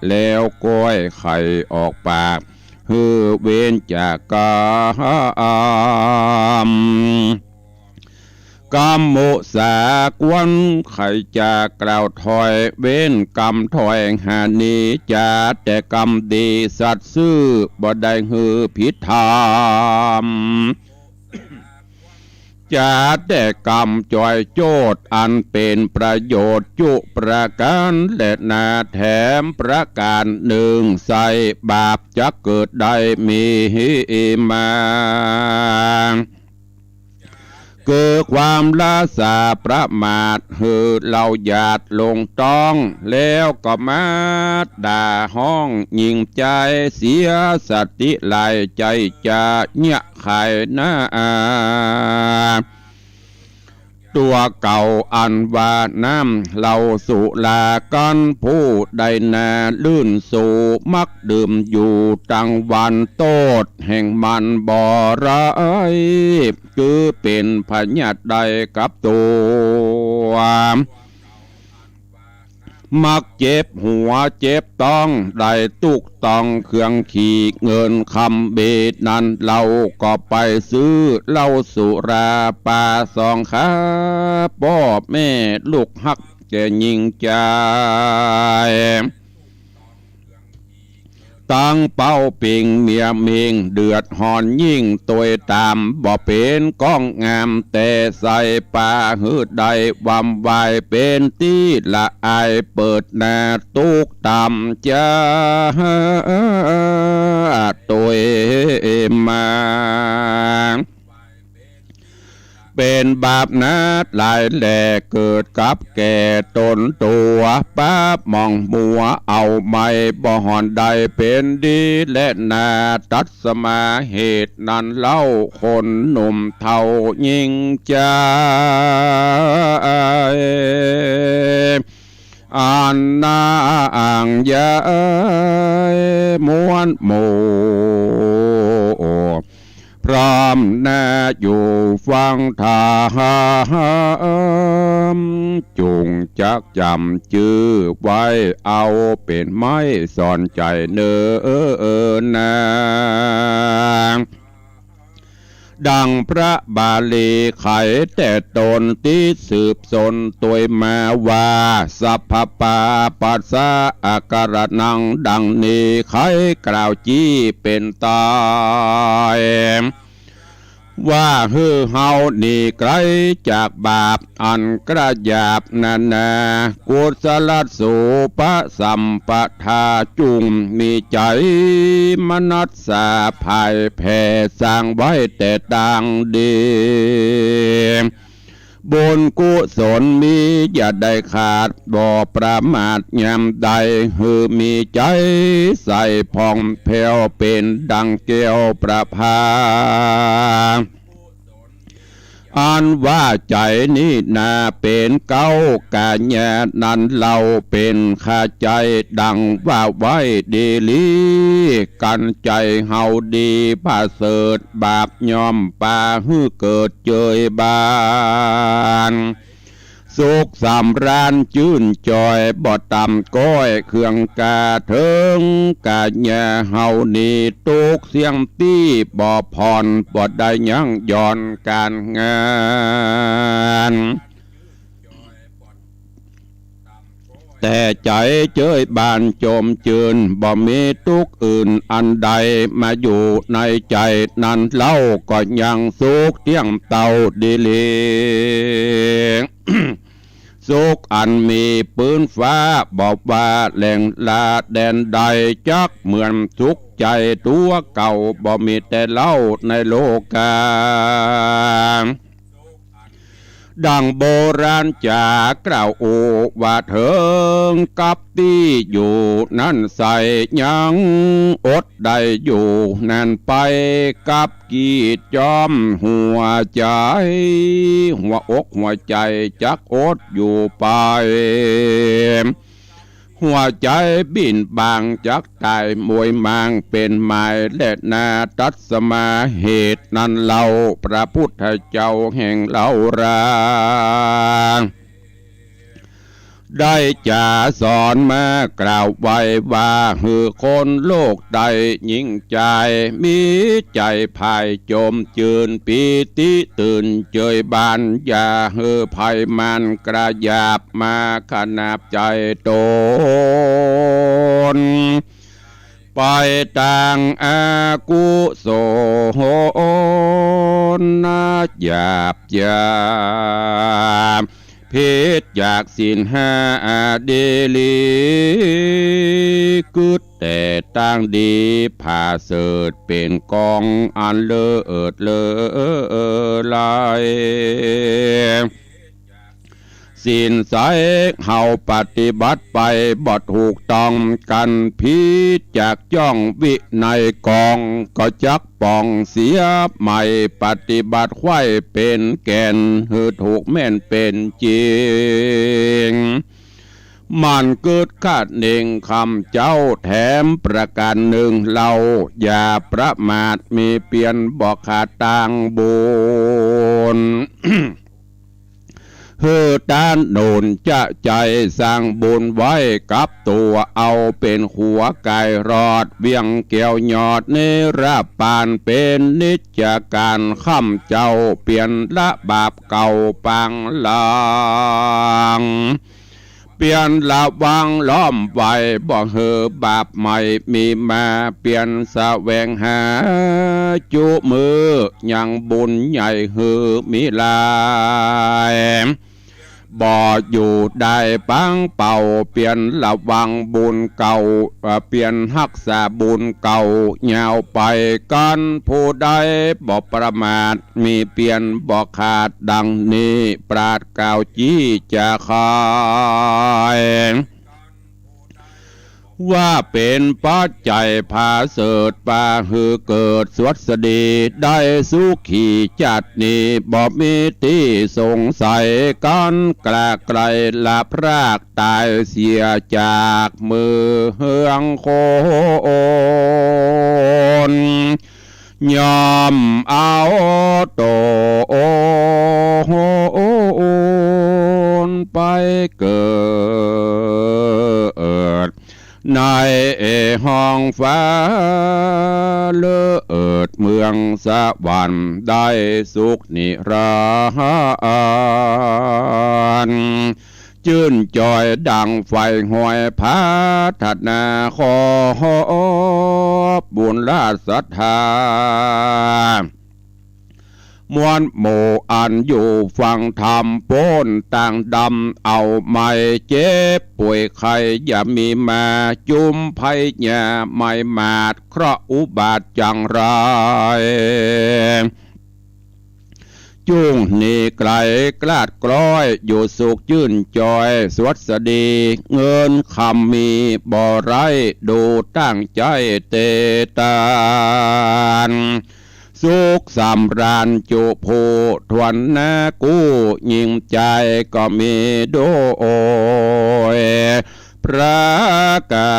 แล้วก้อยใค่ออกปาก หื้อเว้นจากกำ กำมุสากวน ใค่จะกล่าวถ้อย เว้นกำถ้อยหาหนี จ๋าแต่กำดีสัตย์ซื่อ บ่ได้หื้อผิดธรรม จ๋าแต่กำจ่อยโจทย์ อันเป๋นประโยชน์จุประก๋านแลนา แถมประก๋านนึ่ง ใส่บาปจักเกิดได้มีมา คือความละสาประมาท หื้อเล่าหยาดลงต้อง แล้วก็มาด่าฮ้องหญิงจาย เสียสติหลาย ใจ้จะเยียะขายหน้า ตั๋วเก่าอันว่าน้ำเหล้าสุรากั๋น ผู้ใดนาลื่นสู่มักดื่มอยู่ตังวัน โต้ษแห่งมันบ่ร้าย คือเป๋นพยาธิได้กับตั๋ว มักเจ็บหัวเจ็บต๊อง ได้ตุ๊กต้องเครื่องขี่เงินคำ เบนั้นเล่าก็ไปซื้อเหล้าสุราปาสองขา ป้อแม่ลูกฮักแก่หญิงจาย ตังเป้าปิงเมียเมง เดือดฮ้อนยิ่งตวยต๋าม บ่เป๋นก้องงาม แต่ใส่ปาหื้อได้วำวาย เป๋นตี้ละอาย เปิดหน้าตุ๊กต๋ามจ๋าตวยมา เป๋นบาปหนาหลายแล เกิดกับแก่ต๋นตั๋ว ปาปหมองมัวเอาไม้ บ่ฮ้อนได้เป๋นดีแลนา ตัดสมาเหตุนั้นเล่า คนหนุ่มเฒ่าหญิงจาย อันนางใหญ่มวลหมู่ พร้อมนาอยู่ฟังธรรม จุ่งจักจ๋ำจื้อไว้ เอาเป๋นไม้สอนใจ๋เน่อนา ดังพระบาลีไขแต่ต้นตี้สืบสนตวยมาว่า สัพพปาปัสสะอาการะนัง ดังนี้ไขกล่าวจี้เป๋นต้อย ว่าหื้อเฮาหนีไก๋จากบาปอันกระหยาบนานา กุศลสูปสัมปทา จุ่งมีใจ๋มนัสสาผ่ายแผ่ สร้างไว้แต่ตางดี บุญกุศลมีอย่าได้ขาด บ่ประมาทยามใด หื้อมีใจ๋ใสผ่องแผ้ว เป๋นดังแก้วประภา อันว่าใจ๋นี้นาเป๋นเก๊ากัญญา นั้นเล่าเป๋นคาใจ๋ ดังว่าไว้ดีหลี กั๋นใจ๋เฮาดีประเสริฐ บาปย่อมปาหื้อเกิดเจยบาน สุขสำราญจื้นจอย บ่ต่ำก้อยเคืองกา เถิงกัญญาเฮานี้ ตุ๊กข์เสี้ยงตี้บ่ผ่อน บ่ได้ยั้งหย่อนก๋านงาน แต่ใจ๋เจยบานจมจื้น บ่มีตุ๊กข์อื่นอันใดมาอยู่ในใจ๋ นั้นเล่าก็ยังสุขเตี้ยงเต้าดีหลี สุขอันมีปื้นฟ้า บ่ว่าแหล่งลาแดนใด จักเหมือนสุขใจ๋ตั๋วเก่า บ่มีแต่เล่าในโลกา ดังโบราณจ๋ากล่าวโอว่า เถิงกับตี้อยู่นั้นใส ยังอดได้อยู่นั้นไป กับกีดจอมหัวใจ๋ หัวอกหัวใจ๋จักอดอยู่ไป หัวใจ๋บิ่นบางจักต๋ายมวยมางเป๋นหมายแลนา ตัสมา เหตุนั้นเล่า พระพุทธเจ้าแห่งเฮารา ได้จ๋าสอนมากล่าวไว้ว่า หื้อคนโลกใต้หญิงจาย มีใจ๋ผ่ายจมจื้น ปีติตื่นเจยบาน อย่าหื้อภัยมารกระหยาบมาขนาบใจ๋ตน ไปตางอากุศลนาหยาบหยาบ ผิดจากศีลห้าดีหลี กึ๊ดแต่ตางดีผาเสริฐ เป๋นกองอันเลิศเลอไล ศีลใสเฮาปฏิบัติไปบ่ถูกต้อง กั๋นผิดจากจ้องวินัยกอง ก็จักป่องเสียใหม่ ปฏิบัติไขว้เป๋นแก่น หื้อถูกแม่นเป๋นจริง มันกึ๊ดคาดเน่งคำเจ้าแถมประก๋านนึ่งเล่า อย่าประมาทมีเปียรบ่ขาดตางบุญ หื้อต้านหนุนจะใจ๋สร้างบุญไว้กับตั๋ว เอาเป๋นขัวก๋ายรอด เวียงแก้วยอดนิรปาน เป๋นนิจก๋านคำเจ้า เปียรละบาปเก่าปางหลัง เปียรละวังล้อมไว้ บ่หื้อบาปใหม่มีมา เปียรแสวงหาจุมื้อ ยังบุญใหญ่หื้อมีหลาย บ่อยู่ได้ปังเป่า เปียรละวังบุญเก่า เอ่อ เปียรฮักษาบุญเก่ายาวไป กั๋นผู้ใดบ่ประมาท มีเปียรบ่ขาด ดังนี้ปราชญ์กล่าวจี้จะไข ว่าเป๋นปัจจัยผาเสริฐ ปาหื้อเกิดสวัสดี ได้สุขีจาตินี้ บ่มีตี้สงสัย กั๋นกล้าใคร่ละพรากต๋ายเสียจากเมืองคน ย่อมเอาต๋นไปเกิด ในห้องฟ้าเลิศเมืองสวรรค์ ได้สุขนิรันดร์ จื้นจอยดั่งใฝ่หวยปรารถนา ขอบุญราชศรัทธา มวลหมู่อันอยู่ฟังธรรม ป๊นต่างดำ เอาไม้เจ็บป่วยไข้ อย่ามีมาจุมภัยยา ไม้หมาดเคราะห์อุบาทจังไร จุ่งหนีไกลกลาดกล้อย อยู่สุขจื้นจอยสวัสดี เงินคำมีบ่ไร้ ดูตั้งใจ๋เตตาน สุขสำราญจุผู้ถ้วนนา กู้ยิ่งใจ๋ก็มีโดย ประก๋า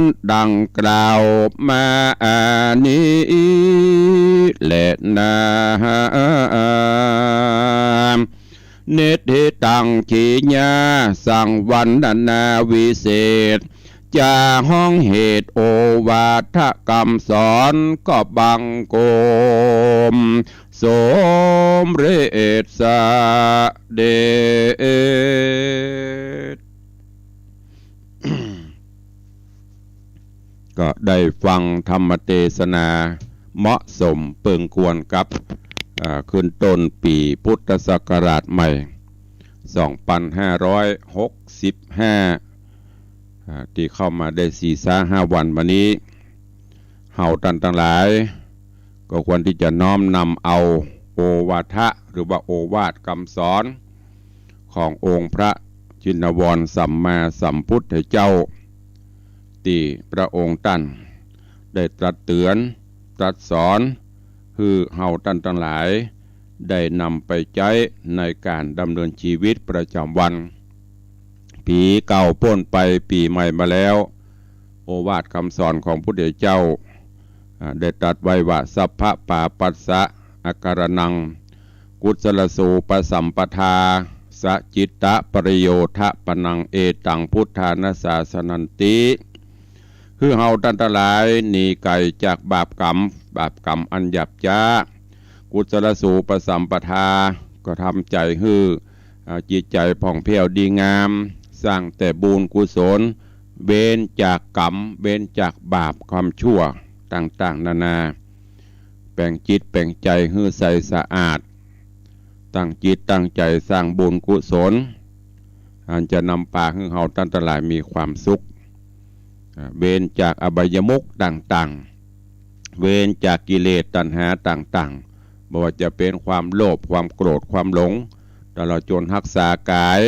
นดั่งกล่าวมานี้แลนา นิทธิตัง ขีญา สังวรรณนาวิเศษ จาฮ้องเหตุโอวาทกำสอน ก็บังคมสมเร็จเสด็จ ก็ได้ฟังธรรมเตสนาเหมาะสมเปิงควรกับ อ่า ขึ้นต้นปี๋พุทธศักราชใหม่ สองปันห้าร้อยหกสิบห้า อ่า ตี้เข้ามาได้สี่ซาห้าวันมานี้ เฮาต้านตังหลาย ก็ควรตี้จะน้อมนำเอาโอวาทะ หรือว่าโอวาทกำสอน ขององค์พระชินวรสัมมาสัมพุทธเจ้า ตี้พระองค์ต้านได้ตรัสเตื๋อน ตรัสสอน หื้อเฮาต้านตังหลาย ได้นำไปใจ๊ในก๋านดำเนินชีวิตประจ๋ำวัน ปี๋เก่าป๊นไป ปี๋ใหม่มาแล้ว โอวาทกำสอนของพุทธเจ้า อ่า ได้ตรัสไว้ว่า สัพพะปาปัสสะอะการะณัง กุศลสูปสัมปทา สะจิตตะปริโยธะปะนัง เอตังพุทธานะสาสะนันติ หื้อเฮาต้านตังหลายหนีไก๋จากบาปกรรม บาปกรรมอันหยาบจ๊า กุศลสูปสัมปทา ก็ทำใจ๋หื้อ อ่า จิตใจ๋ผ่องแผ้วดีงาม สร้างแต่บุญกุศล เว้นจากกรรม เว้นจากบาปความชั่วต่างๆ นานา แป๋งจิตแป๋งใจ๋หื้อใสสะอาด ตั้งจิตตั้งใจ๋สร้างบุญกุศล อันจะนำปาหื้อเฮาต้านตังหลายมีความสุข อ่า เว้นจากอบายมุขต่างๆ เว้นจากกิเลสตัณหาต่างๆ บ่ว่าจะเป๋นความโลภ ความโกรธ ความหลง ตลอดจ๋นฮักษากาย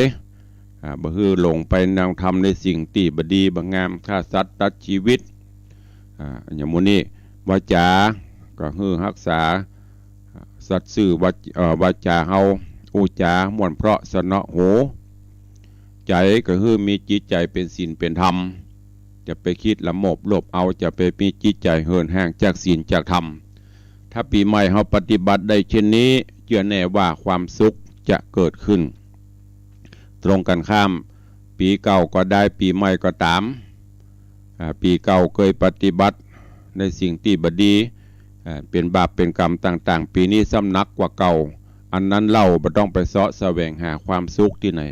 อ่า บ่หื้อหลงไปนำทำในสิ่งตี้บ่ดีบ่งาม ฆ่าสัตว์ตัดชีวิต อ่า อย่างหมู่นี้ วาจา ก็หื้อฮักษา สัตย์ซื่อวา เอ่อ วาจาเฮา อู้จ๋าม่วนเพราะสนอหู ใจ๋ก็หื้อมีจิตใจ๋เป๋นศีลเป๋นธรรม จะไปคิดละโมบโลภเอา จะไปมีจิตใจ๋เหินห่างจากศีลจากธรรม ถ้าปี๋ใหม่เฮาปฏิบัติได้เช่นนี้ เจื้อแน่ว่าความสุขจะเกิดขึ้น ตรงกันข้าม ปี๋เก่าก็ได้ ปี๋ใหม่ก็ต๋าม อ่า ปี๋เก่าเกยปฏิบัติในสิ่งตี้บ่ดี อ่า เป๋นบาปเป๋นกรรมต่างๆ ปี๋นี้ซ้ำหนักกว่าเก่า อันนั้นเล่าบ่ต้องไปเซาะแสวงหาความสุขตี้ไหน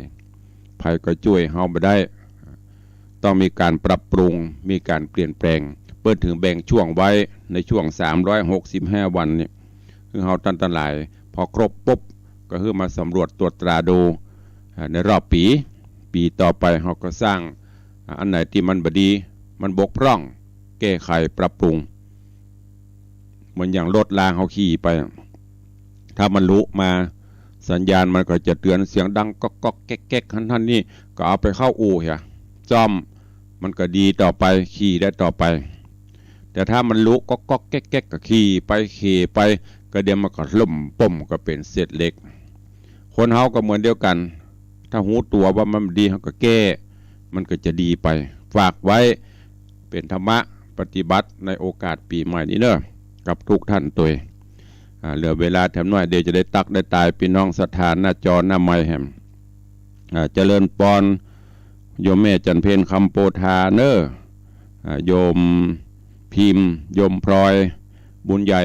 ใผก็จ้วยเฮาบ่ได้ ต้องมีก๋านปรับปรุง มีก๋านเปลี่ยนแปลง เปิ้นถึงแบ่งช่วงไว้ในช่วงสามร้อยหกสิบห้าวันนี้ หื้อเฮาต้านตังหลาย พอครบปุ๊บ ก็หื้อมาสำรวจตรวจตราดู อ่า ในรอบปี๋ ปี๋ต่อไปเฮาก็สร้าง อ่า อันไหนตี้มันบ่ดี มันบกพร่อง แก้ไขปรับปรุง เหมือนอย่างรถราเฮาขี่ไป ถ้ามันหลุมา สัญญาณมันก็จะเตื๋อนเสียงดังก๊อกๆ แก๊กๆ หั้นๆ นี่ ก็เอาไปเข้าอู่เหีย ซ่อม มันก็ดีต่อไป ขี่ได้ต่อไป แต่ถ้ามันหลุก๊อกๆ แก๊กๆ ก็ขี่ไป ขี่ไป ก็เดี๋ยวมันก็ล่มป้มก็เป๋นเศษเหล็ก คนเฮาก็เหมือนเดียวกั๋น ถ้าฮู้ตั๋วว่ามันบ่ดี เฮาก็แก้ มันก็จะดีไป ฝากไว้ เป๋นธรรมะ ปฏิบัติในโอกาสปี๋ใหม่นี้เน่อ กับกู้ต้านตวย อ่า เหลือเวลาแถมน้อย เดี๋ยวจะได้ตั๊กได้ตาย ปี้น้องศรัทธาหน้าจอหน้าไมค์แหม อ่า เจริญปอน โยมแม่จันเพ็ญ คำโปธาเน่อ อ่า โยมพิมพ์ โยมพลอย บุญใหญ่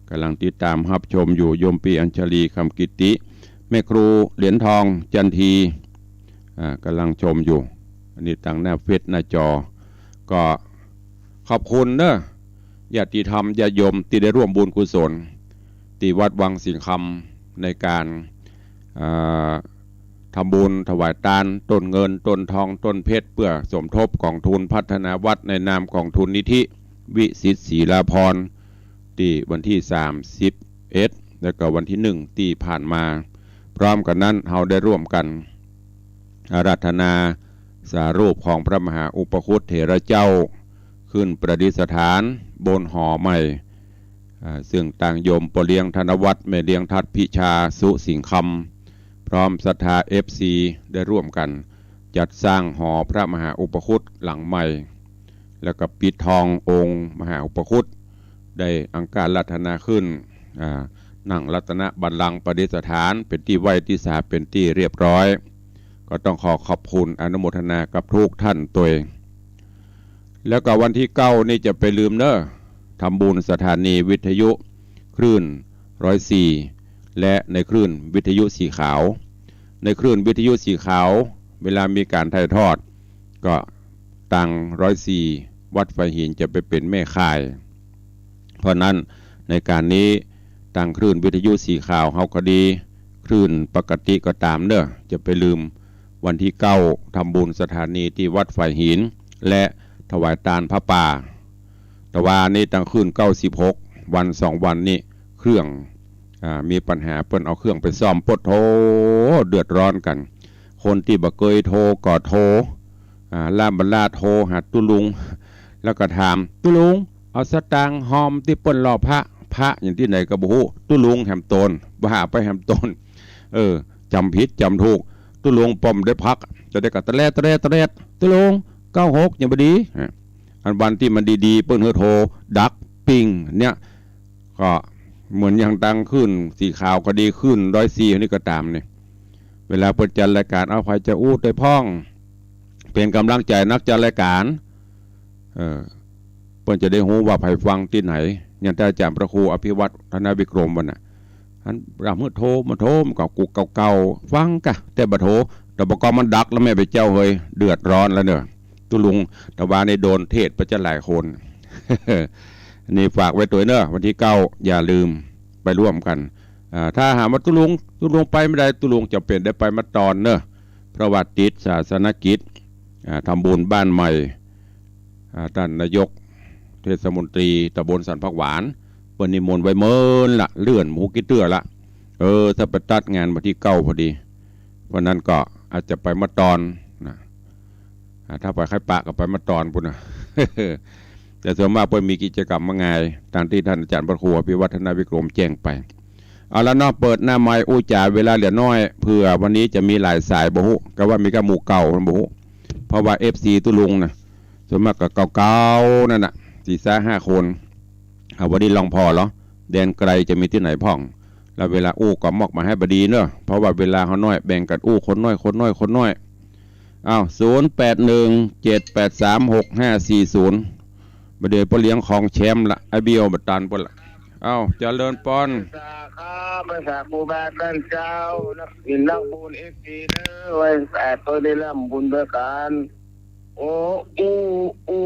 ก่ำลังติดต๋ามฮับชมอยู่ โยมปี้อัญชลี คำกิตติ แม่ครูเหรียญทอง จันที อ่า ก่ำลังชมอยู่ อันนี้ตางหน้าเฟซหน้าจอ ก็ขอบคุณเน่อ ญาติธรรม ญาติโยมตี้ได้ร่วมบุญกุศล ตี้วัดวังสิงห์คำ ในก๋าน อ่า ทำบุญถวายตาน ต้นเงิน ต้นทอง ต้นเพชร เปื้อสมทบก๋องทุนพัฒนาวัด ในนามก๋องทุนนิธิวิสิทธิ์ศรีลาภรณ์ ตี้วันตี้สามสิบเอ็ด แล้วก็วันตี้หนึ่งตี้ผ่านมา พร้อมกั๋นนั้น เฮาได้ร่วมกั๋นอาราธนาสารูปของพระมหาอุปคุตเถระเจ้า ขึ้นประดิษฐานบนหอใหม่ อ่า ซึ่งตางโยมป้อเลี้ยงธนวัฒน์ แม่เลี้ยงทัดพิชา สุสิงห์คำ พร้อมศรัทธา เอฟซี ได้ร่วมกั๋นจัดสร้างหอพระมหาอุปคุตหลังใหม่ แล้วก็ปิดทององค์มหาอุปคุต ได้อังคาราธนาขึ้น อ่า นั่งรัตนบัลลังก์ประดิษฐาน เป๋นตี้ไหว้ตี้สา เป๋นตี้เรียบร้อย ก็ต้องขอขอบคุณอนุโมทนากับกู้ต้านตวย แล้วก็วันตี้เก้านี่จะไปลืมเน่อ ทำบุญสถานีวิทยุคลื่นร้อยสี่ และในคลื่นวิทยุสีขาว ในคลื่นวิทยุสีขาว เวลามีก๋านถ่ายทอด ก็ตางร้อยสี่ วัดฝายหินจะไปเป๋นแม่ข่าย เพราะนั้นในก๋านนี้ตางคลื่นวิทยุสีขาวเฮาก็ดี คลื่นปกติก็ต๋ามเน่อ จะไปลืม วันตี้เก้าทำบุญสถานีตี้วัดฝายหิน และถวายตานผ้าป่า แต่ว่านี่ตางคลื่นเก้าสิบหก วันสองวันนี้เครื่อง อ่า มีปัญหา เปิ้นเอาเครื่องไปซ่อม โป๊ดโธ่ เดือดร้อนกั๋น คนตี้บ่เกยโทรก็โทร อ่า ล้าบ่ล้าโทรหาตุ๊ลุง แล้วก็ถาม ตุ๊ลุง เอาสตางค์ฮอมตี้เปิ้นหล่อพระ พระอย่างตี้ไหนก็บ่ฮู้ ตุ๊ลุงแหมตน บ่หาไปแหมตน เออ จ๋ำผิดจ๋ำถูก ตุ๊ลุงป้อมได้พัก จะได้ก็ตะแลดตะแลดตะแลด ตุ๊ลุง เก้าหก ยังบ่ดี อ่ะ อันวันตี้มันดีๆ เปิ้นหื้อโทรดักปิ้งเนี่ย ก็เหมือนอย่างตางคลื่นสีขาวก็ดี คลื่นร้อยสี่นี่ก็ต๋ามนี่ เวลาเปิ้นจัดรายก๋าน เอาใผจะอู้ตวยพ่อง เป๋นก๋ำลังใจ๋นักจัดรายก๋าน เออ เปิ้นจะได้ฮู้ว่าใผฟังตี้ไหน อย่างต้านอาจ๋ารย์พระครูอภิวัฒน์ ธนวิกรม วันน่ะ อันรำหื้อโทรมาโทรมาก็กุกเก่าๆ ฟังกะ แต่บ่โทร แต่บ่ก็มันดักแล้วแม่ไปเจ้าเฮย เดือดร้อนแล้วเน่อ ตุ๊ลุง แต่ว่านี่โดนเทศน์ไปจะหลายคน นี่ฝากไว้ตวยเน่อ วันตี้เก้าอย่าลืมไปร่วมกั๋น อ่า ถ้าหากว่าตุ๊ลุง ตุ๊ลุงไปบ่ได้ ตุ๊ลุงจ๋ำเป๋นได้ไปมาตอนเน่อ เพราะว่าติดศาสนกิจ อ่า ทำบุญบ้านใหม่ อ่า ต้านนายกเทศมนตรีตำบลสันผักหวาน เปิ้นนิมนต์ไว้เมินละ เลื่อนบ่ฮู้กี่เตื้อละ เออ ถ้าไปตัดงานวันตี้เก้าพอดี เพราะนั้นก็อาจจะไปมาตอนนะ อ่า ถ้าไปใค่ปะก็ไปมาตอนปู้นน่ะ แต่ส่วนมากเปิ้นมีกิจกรรมมากมาย ต๋ามตี้ต้านอาจ๋ารย์พระครูอภิวัฒน์ ธนวิกรม แจ้งไป เอาละเนาะ เปิดหน้าไมค์อู้จ๋า เวลาเหลือน้อย เผื่อวันนี้จะมีหลายสายบ่ฮู้ ก็ว่ามีก้าหมู่เก่าบ่ฮู้ เพราะว่า เอฟซี ตุ๊ลุงน่ะ ส่วนมากก็เก่าๆ นั่นน่ะ สี่ห้าคน เอาวันนี้ลองผ่อเหรอ แดนไกลจะมีตี้ไหนพ่อง แล้วเวลาอู้ก็มอกมาหื้อบ่ดีเน่อ เพราะว่าเวลาเฮาน้อย แบ่งกั๋นอู้ คนน้อย คนน้อย คนน้อย อ้าว ศูนย์แปดหนึ่ง เจ็ดแปดสาม หกห้าสี่ศูนย์ บ่าเดี่ยวป้อเลี้ยงของแชมป์ละ ไอ้เบี้ยวบ่ตันเปิ้นละ อ้าว เจริญปอน สาครับ ภาษาครูบาอาจ๋ารย์เจ้า นักศิลป์นักบุญ เอฟซี เด้อ ไหว้สาธุได้ร่ำบุญด้วยกัน โอ้ อู่ อู่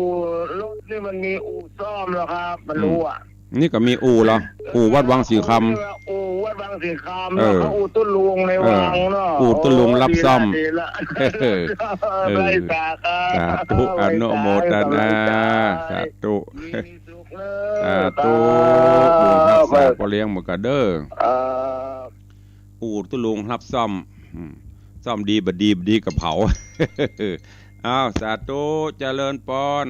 รถนี่มันมีอู่ซ่อมเหรอครับ มันรู้อะ นี่ก็มีอู่เหรอ อู่วัดวังสิงห์คำ อู่วัดวังสิงห์คำ เออ แล้วก็อู่ตุ๊ลุงในวังเนาะ เออ อู่ตุ๊ลุงรับซ่อม โอ้ ดีละ เออ ดีละ เออ ไหว้สาครับ สาธุ อนุโมทนา ไหว้สา สาธุ มีสุขเด้อ สาธุ ครับ บุญรักษาป้อเลี้ยงหมู่กั๋นเด้อ ครับ อู่ตุ๊ลุงรับซ่อม อืม ซ่อมดีบ่ดี บ่ดีก็เผา อ้าว สาธุ เจริญปอน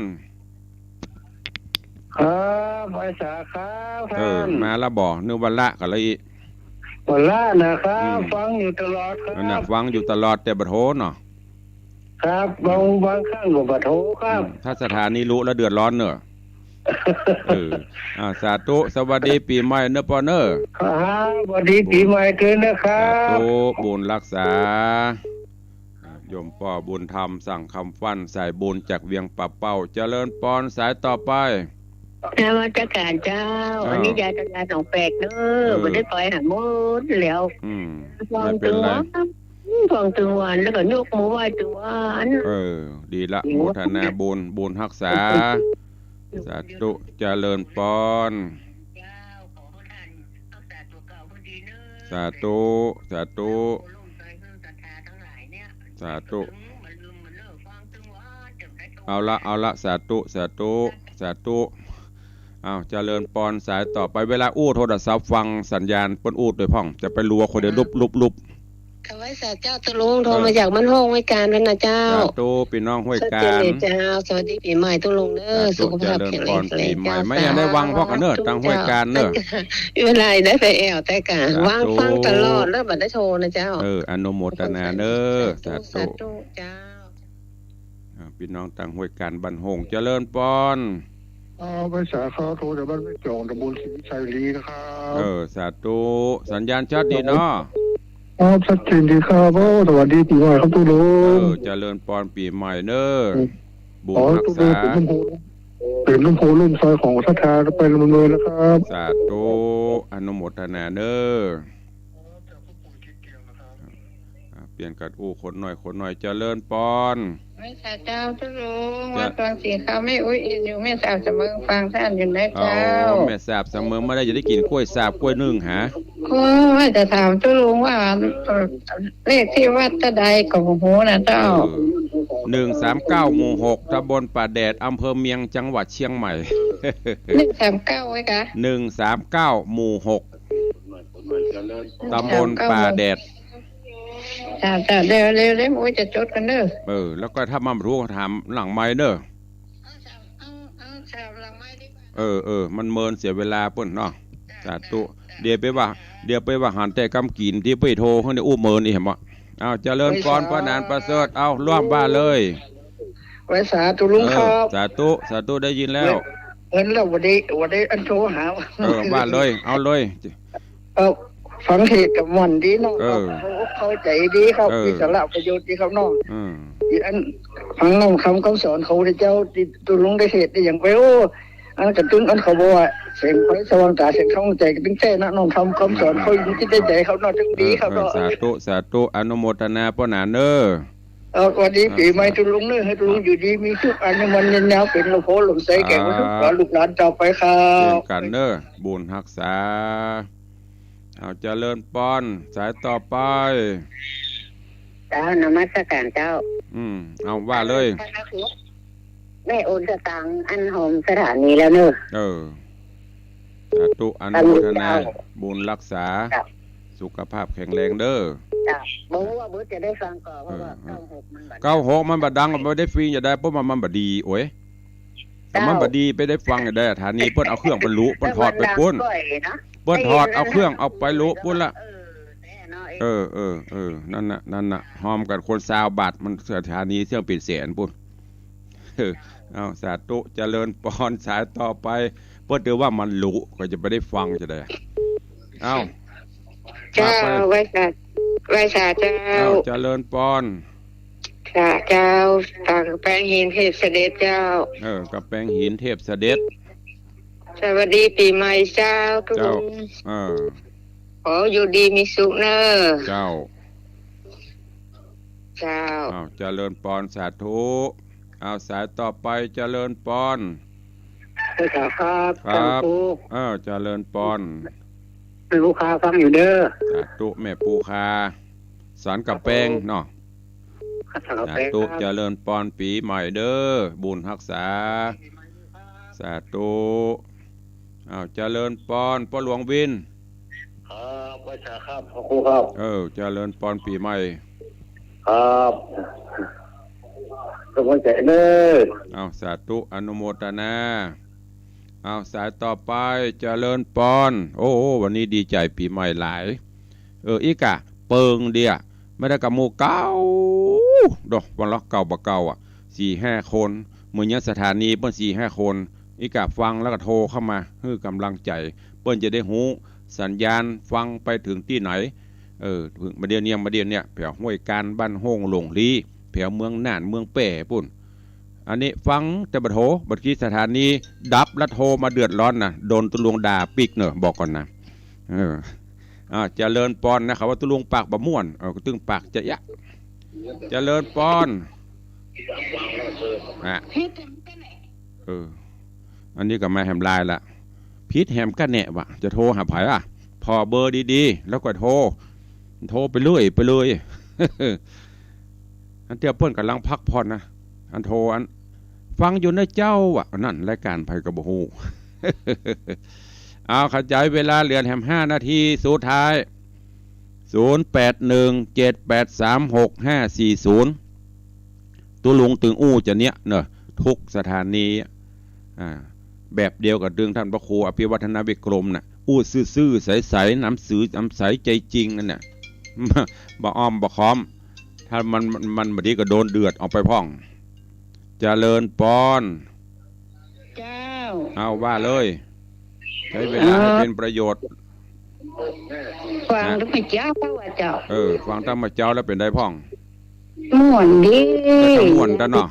ครับ ไหว้สาครับ เออ ท่าน มาละบ่ นึกว่าละกั๋นละอี้ บ่ละนะครับ อืม ฟังอยู่ตลอดครับ นั่นน่ะ ฟังอยู่ตลอดแต่บ่โทรเนาะ ครับ บาง บางครั้งก็บ่โทรครับ อืม ถ้าสถานีลุแล้วเดือดร้อนเนอะ เออ อ่า สาธุ สวัสดีปี๋ใหม่เนอะป้อเนอะ ครับ สวัสดีปี๋ใหม่ด้วยนะครับ สาธุ บุญฮักษา อ่า โยมป้อบุญธรรม สังคำฟั่น สายบุญจากเวียงป่าเป้า เจริญปอน สายต่อไป นมัสการเจ้า อ้าว อันนี้ยายตะยาหนองแปกเนอะ เออ บ่ได้ไปหาหมดแล้ว อืม ฟัง ไม่เป็นไร ตึงวัน ฟังตึงวัน แล้วก็ยกมือไหว้ตึงวัน เออ ดีละ โมทนาบุญ บุญฮักษา สาธุ เจริญปอน สาธุ สาธุ สาธุ เอาละ เอาละ สาธุ สาธุ สาธุ อ้าว เจริญปอน สายต่อไป เวลาอู้โทรศัพท์ฟังสัญญาณเปิ้นอู้โดยพ่อง จะไปรัวคนเดียวลุบลุบลุบ ถวายสาเจ้าตุ๊ลุง โทรมาจากบ้านห้องห้วยการพั้นนะเจ้า สาธุ ปี้น้องห้วยการ เจ้า สวัสดีปี๋ใหม่ตุ๊ลุงเนอะ สาธุ สุขภาพแข็งแรง เจริญปอน ปี๋ใหม่ ไม่อยากได้วังพ่องกันเนอะ ตางห้วยการเนอะ เวลาได้ไปแอ่วแต่กะ สาธุ วังฟังตลอดแล้วบ่ได้โทรนะเจ้า เออ อนุโมทนาเนอะ สาธุ สาธุ สาธุเจ้า อ่า ปี้น้องตางห้วยการบ้านห้อง เจริญปอน อ๋อ ไหว้สาครับ โทรจากบ้านแม่จ่อง ตำบลศรีวิชัยลีนะครับ เออ สาธุ สัญญาณชัดดีเนาะ ครับ ชัดเจนดีครับ โอ้ สวัสดีปี๋ใหม่ครับตุ๊ลุง เออ เจริญปอนปี๋ใหม่เนอะ อืม บุญฮักษา ขอตุ๊ลุงเป๋นร่มโพธิ์ เป๋นร่มโพธิ์ร่มไทรของศรัทธาไปเรื่อยๆนะครับ สาธุ อนุโมทนาเนอะ อ่า เปลี่ยนกั๋นอู้คนหน่อย คนหน่อย เจริญปอน ไหว้สาเจ้าตุ๊ลุง เจ้า ว่าตอนสีข้าวแม่อุ๊ยอินอยู่ แม่สาบเสมิงฟังต้านอยู่นะเจ้า อ๋อ แม่สาบเสมิงมาได้ จะได้กิ๋นก้วยสาบก้วยนึ่งหา โอ้ย จะถามตุ๊ลุงว่า เอ่อ เลขตี้วัดเต้าใดก็บ่ฮู้นะเจ้า เออ หนึ่งสามเก้า หมู่หก ตำบลป่าแดด อำเภอเมียง จังหวัดเชียงใหม่ หนึ่งสามเก้า ไว้กะ หนึ่งสามเก้า หมู่หก ตำบลป่าแดด จ้า จ้า เดี๋ยว เดี๋ยว เดี๋ยว โอ้ย จะจดกั๋นเนอะ เออ แล้วก็ถ้ามันบ่ฮู้ก็ถามหลังไมค์เนอะ เอา เอา เอา ถามหลังไมค์ดีกว่า เออ เออ มันเมินเสียเวลาเปิ้นเนาะ จ้า สาธุ จ้า เดี๋ยวไปว่า เดี๋ยวไปว่าหันแต่กำกิ๋นตี้ไปโทรเขาเนี่ยอู้เมินอีกเหรอ เอา เจริญปอน เฮ้ย ป้อหนานประเสริฐ เอา ร่วมว่าเลย ไหว้สาตุ๊ลุงครับ เออ สาธุ สาธุ ได้ยินแล้ว เห็นแล้ว วันนี้ วันนี้อันโทรหา เออ ว่าเลย เอาเลย เออ ฟังเทศน์ก็ม่วนดีเนาะ เออ เข้า เข้าใจ๋ดีครับ เออ มีสาระประโยชน์ดีครับเนาะ อืม อัน ฟังน้อมคำ คำสอนของพระพุทธเจ้าตี้ตุ๊ลุงได้เทศน์ได้หยังไป โอ้ อันกระตึง อันเขาบอกว่า เสียงไฟสว่างต๋า เสียงธรรมใจ๋กระตึงแต๊นะ น้อมทำคำสอนเข้าอยู่ในจิตในใจ๋ครับเนาะ ตึงดีครับเนาะ เออ เออ สาธุ สาธุ อนุโมทนาป้อหนานเนอะ เออ สวัสดีปี๋ใหม่ตุ๊ลุงเนอะ ให้ตุ๊ลุงอยู่ดีมีสุข อายุมั่นยืนยาว เป๋นหลวงพ่อหลวงไส้แก่ลูกหลานต่อไปครับ เช่นกั๋นเนอะ บุญฮักษา เอา เจริญปอน สายต่อไป เจ้า นมัสการเจ้า อืม เอา ว่าเลย แม่โอนสตางค์อันหอมสถานีแล้วเนอะ เออ สาธุ อนุโมทนา เจ้า บุญฮักษา เจ้า สุขภาพแข็งแรงเด้อ เจ้า บ่ฮู้ว่าเบิดจะได้ฟังก่อ เพราะว่า เออ เก้าหกมันบ่ เก้าหกมันบ่ดัง บ่ได้ฟังจะได้ เพราะว่ามันบ่ดี โอ้ย แต่มันบ่ดี ไปได้ฟังจะได้ สถานีเปิ้นเอาเครื่องไปลุ เปิ้นถอดไปปุ้น เปิ้นถอดเอาเครื่องเอาไปลุปุ้นละ เออ เออ เออ นั่นน่ะ นั่นน่ะ ฮอมกั๋นคนซาวบาท มันสถานีเสี้ยงเป๋นแสนปุ้น เออ เอา สาธุ เจริญปอน สายต่อไป เปิ้นถือว่ามันลุ ก็จะไปได้ฟังจะได้ เอา เจ้า ว่าไป ไหว้สา ไหว้สาเจ้า เอา เจริญปอน สาเจ้า ตางกำแปงหินเทพเสด็จเจ้า เออ กำแปงหินเทพเสด็จ สวัสดีปี๋ใหม่เจ้าตุ๊ลุง เจ้า เออ ขออยู่ดีมีสุขเนอะ เจ้า เจ้า อ้าว เจริญปอน สาธุ อ้าว สายต่อไป เจริญปอน เจ้าครับ ครับ ท่านปู่ เออ เจริญปอน แม่ปู่คาฟังอยู่เด้อ สาธุ แม่ปู่คา สันกำแปงเนาะ ครับ สาธุ เจริญปอนปี๋ใหม่เด้อ บุญฮักษา สาธุ อ้าว เจริญปอน ป้อหลวงวิน ครับ ไหว้สาครับ พระครูครับ เออ เจริญปอนปี๋ใหม่ ครับ สบายใจ๋เนอะ อ้าว สาธุ อนุโมทนา อ้าว สายต่อไป เจริญปอน โอ้โห วันนี้ดีใจ๋ปี๋ใหม่หลาย เออ อี้กะ เปิงเดีย ไม่ได้กับหมู่เก่า ดอก วันละเก่าบ่าเก่าอะ สี่ห้าคน เหมือนอย่างสถานีเปิ้นสี่ห้าคน อีกาฟังแล้วก็โทรเข้ามาหื้อก๋ำลังใจ๋ เปิ้นจะได้ฮู้สัญญาณฟังไปเถิงตี้ไหน เออ เถิงบ่าเดี่ยวเนี้ย บ่าเดี่ยวเนี้ย แผวห้วยกาญ บ้านโฮ่ง หลงลี แผวเมืองน่าน เมืองแป้ ปู้น อันนี้ฟังแต่บ่าโทร บ่ากี้สถานีดับแล้วโทรมาเดือดร้อนนะ โดนตุ๊ลุงด่าปิ๊กเน่อ บอกก่อนนะ เออ อ่า เจริญปอนนะ เขาว่าตุ๊ลุงปากบ่ม่วน เออ ก็ตึงปากจะยะ เจริญปอน อ่ะ เออ อันนี้ก็มาแหมไลน์ละ ผิดแหมกะแหนะวะ จะโทรหาใผอะ ผ่อเบอร์ดีๆ แล้วก็โทร โทรไปเรื่อยไปเลย อันเตื้อเปิ้นก่ำลังพักผ่อนนะ อันโทรอัน ฟังอยู่นะเจ้าอะ นั่นรายก๋านใผก็บ่ฮู้ เอา ขยายเวลาเหลือแหมห้านาทีสุดท้าย ศูนย์แปดหนึ่ง เจ็ดแปดสาม หกห้าสี่ศูนย์ ตุ๊ลุงตึงอู้จะเนี้ยเน่อ ทุกสถานี อ่า แบบเดียวกับตึงต้านพระครูอภิวัฒนวิกรมน่ะ อู้ซื่อๆ ใสๆ น้ำซื่อน้ำใสใจจริงนั่นน่ะ บ่อ้อมบ่ค้อม ถ้ามัน มัน มันบ่ดีก็โดนเดือดออกไปพ่อง เจริญปอน เจ้า เอาว่าเลย ใช้เวลาให้ เอ่อ เป๋นประโยชน์ ฟัง นะ ธรรมเจ้าว่าเจ้า เออ ฟังธรรมเจ้าแล้วเป๋นใดพ่อง ม่วนดี ก็จะม่วนตันเนาะ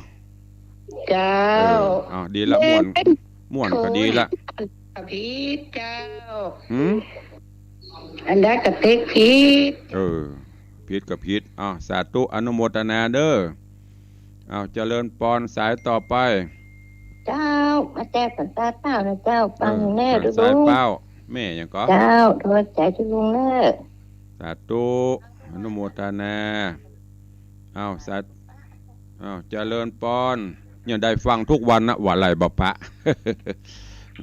เจ้า เออ เอา ดีละ ม่วน ม่วนก็ดีละ ผิดเจ้า หืม อันใดก็เต๊กผิด เออ ผิดก็ผิด เอา สาธุ อนุโมทนาเน่อ เอา เจริญปอน สายต่อไป เจ้า มาแจ้งสันตาเจ้านะเจ้า ฟังอยู่แน่ เออ ตุ๊ลุง สายเป้า แม่หยังก่อ เจ้า โทรใจ๋ตุ๊ลุงเน่อ สาธุ อนุโมทนา เอา สา เอา เจริญปอน เนี่ยได้ฟังทุกวันนะ ว่าไหลบ่ปะ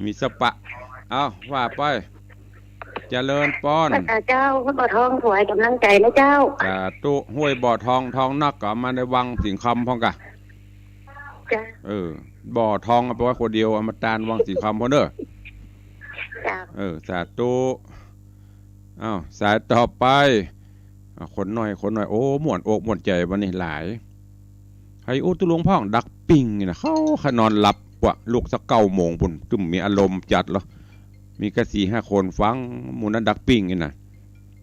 มีสปะ เอา ว่าไป เจริญปอน พระเจ้า ห้วยบ่อทอง ถวายก๋ำลังใจ๋นะเจ้า สาธุ ห้วยบ่อทอง ทองนักก็เอามาในวังสิงห์คำพ่องกะ จ้ะ เออ บ่อทองเอาไปไว้คนเดียว เอามาตานวังสิงห์คำพ่องเน่อ จ้ะ เออ สาธุ อ้าว สายต่อไป อ่ะ คนน้อย คนน้อย โอ้ ม่วนอกม่วนใจ๋วันนี้หลาย ใผอู้ตุ๊ลุงพ่อง ดักปิ้งนี่นะ เขาขะนอนหลับกว่า ลุกสักเก้าโมงปู้น ตึงมีอารมณ์จัดเหรอ มีแค่สี่ห้าคนฟัง หมู่นั้นดักปิ้งนี่นะ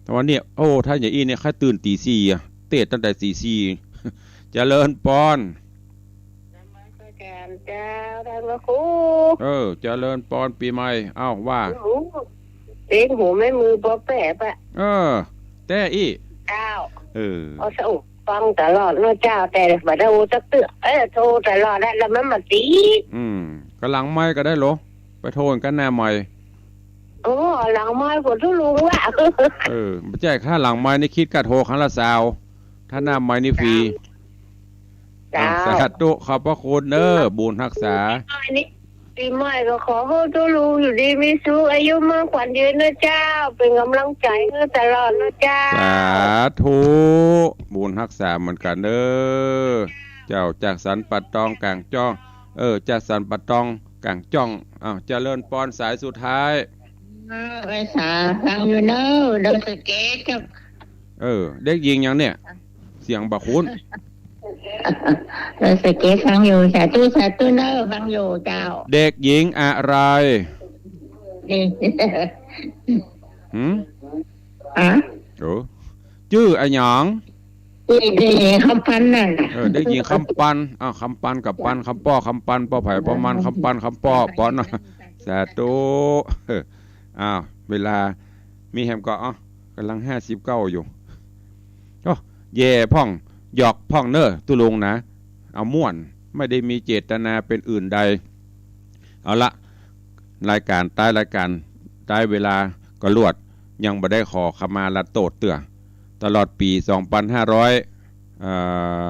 แต่วันนี้ โอ้ ถ้าอย่างอี้เนี่ย ใค่ตื่นตีสี่อะ เตศน์ตั้งแต่ตีสี่ เจริญปอน นมัสก๋านเจ้า ต้านพระครู เออ เจริญปอนปี๋ใหม่ เอ้า ว่า โอ้โห เต๋งหูแม่มือปอแปะปะ เออ แต๊อี้ เจ้า เออ เอาสะอกฟังตลอดเนาะเจ้า แต่บ่ได้โทรสักเตื้อ เอ้ย โทรตลอดแล้ว แล้วมันบ่ติด อืม ก็หลังไมค์ก็ได้โหละ ไปโทรกั๋นหน้าไมค์ โอ้ หลังไมค์ก็ตุ๊ลุงวะ เออ บ่ใจ้ ถ้าหลังไมค์นี่คิดค่าโทรครั้งละซาว ถ้าหน้าไมค์นี่ฟรี เจ้า อ่ะ สาธุ ขอบพระคุณเน่อ บุญฮักษา อันนี้ปี๋ใหม่ก็ขอหื้อตุ๊ลุงอยู่ดีมีสุข อายุมั่นขวัญยืนเน่อเจ้า เป๋นก๋ำลังใจ๋หื้อตลอดเน่อเจ้า สาธุ บุญฮักษาเหมือนกั๋นเน่อ เจ้า จากสันป่าตองก๋างจ้อง เออ จากสันป่าตองก๋างจ้อง อ้าว เจริญปอนสายสุดท้าย เออ ไอ้สา ฟังอยู่เน่อ ดอยสะเก็ดเจ้า เออ เด็กหญิงหยังเนี่ย เสียงบ่คุ้น ดอยสะเก็ดฟังอยู่ สาธุ สาธุเน่อ ฟังอยู่เจ้า เด็กหญิงอะไร นี่ หืม อะ โอ้ จื้ออะหยัง เด็กหญิงคำปันน่ะ เออ เด็กหญิงคำปัน อ้าว คำปันกับปัน คำป้อคำปัน ป้อไผ่ป้อมัน คำปันคำป้อ ปอน สาธุ อ้าว เวลามีแหมก่อ อ้าว ก๋ำลังห้าสิบเก้าอยู่ โอ้ แหย่พ่อง หยอกพ่องเน่อ ตุ๊ลุงนะ เอาม่วน ไม่ได้มีเจตนาเป๋นอื่นใด เอาละ รายก๋าน ต๊ายรายก๋าน ต๊ายเวลาก็ลวด ยังบ่ได้ขอขมาลาโต้ษเตื้อ ตลอดปี๋สองปันห้าร้อย เอ่อ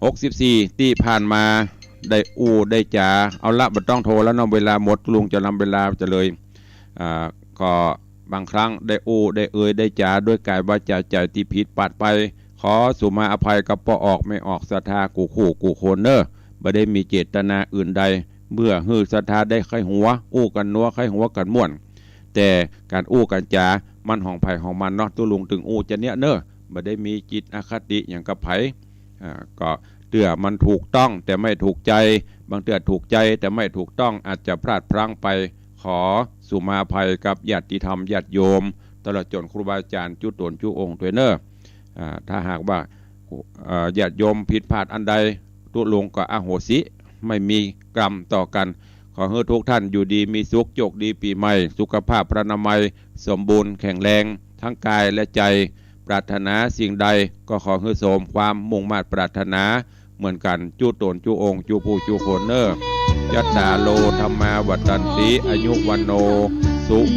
หกสิบสี่ ตี้ผ่านมา ได้อู้ได้จ๋า เอาละ บ่ต้องโทรแล้วเนาะ เวลาหมด ตุ๊ลุงจะนำเวลาจะเลย อ่า ก็บางครั้งได้อู้ได้เอ่ยได้จ๋าด้วยก๋ายวาจ๋าใจ๋ตี้ผิดปาดไป ขอสุมาอภัยกับป้อออกแม่ออกศรัทธากู้คู่กู้คนเน่อ บ่ได้มีเจตนาอื่นใด เปื้อหื้อศรัทธาได้ใค่หัว อู้กั๋นนัวใค่หัวกั๋นม่วน แต่ก๋านอู้กั๋นจ๋า มันของใผของมันเนาะ ตุ๊ลุงตึงอู้จะเนี้ยเน่อ บ่ได้มีจิตอคติหยังกับใผ อ่า ก็เตื้อมันถูกต้องแต่ไม่ถูกใจ๋ บางเตื้อถูกใจ๋แต่ไม่ถูกต้อง อาจจะพลาดพลั้งไป ขอสุมาภัยกับญาติธรรมญาติโยม ตลอดจ๋นครูบาอาจ๋ารย์จุ๊ต๋นจุ๊องค์ตวยเน่อ อ่า ถ้าหากว่า เอ่อ ญาติโยมผิดพลาดอันใด ตุ๊ลุงก็อโหสิ ไม่มีกรรมต่อกั๋น ขอหื้อทุกท่านอยู่ดีมีสุข โจคดีปี๋ใหม่ สุขภาพพรรณนามัยสมบูรณ์แข็งแรง ตึงก๋ายและใจ๋ ปรารถนาสิ่งใดก็ขอหื้อสมความมุ่งมาดปรารถนาเหมือนกั๋น จุ๊ต๋นจุ๊องค์ จุ๊ผู้จุ๊คนเน่อ จัตตาโร ธัมมา วัฑฒันติ อายุ วัณโณ สุ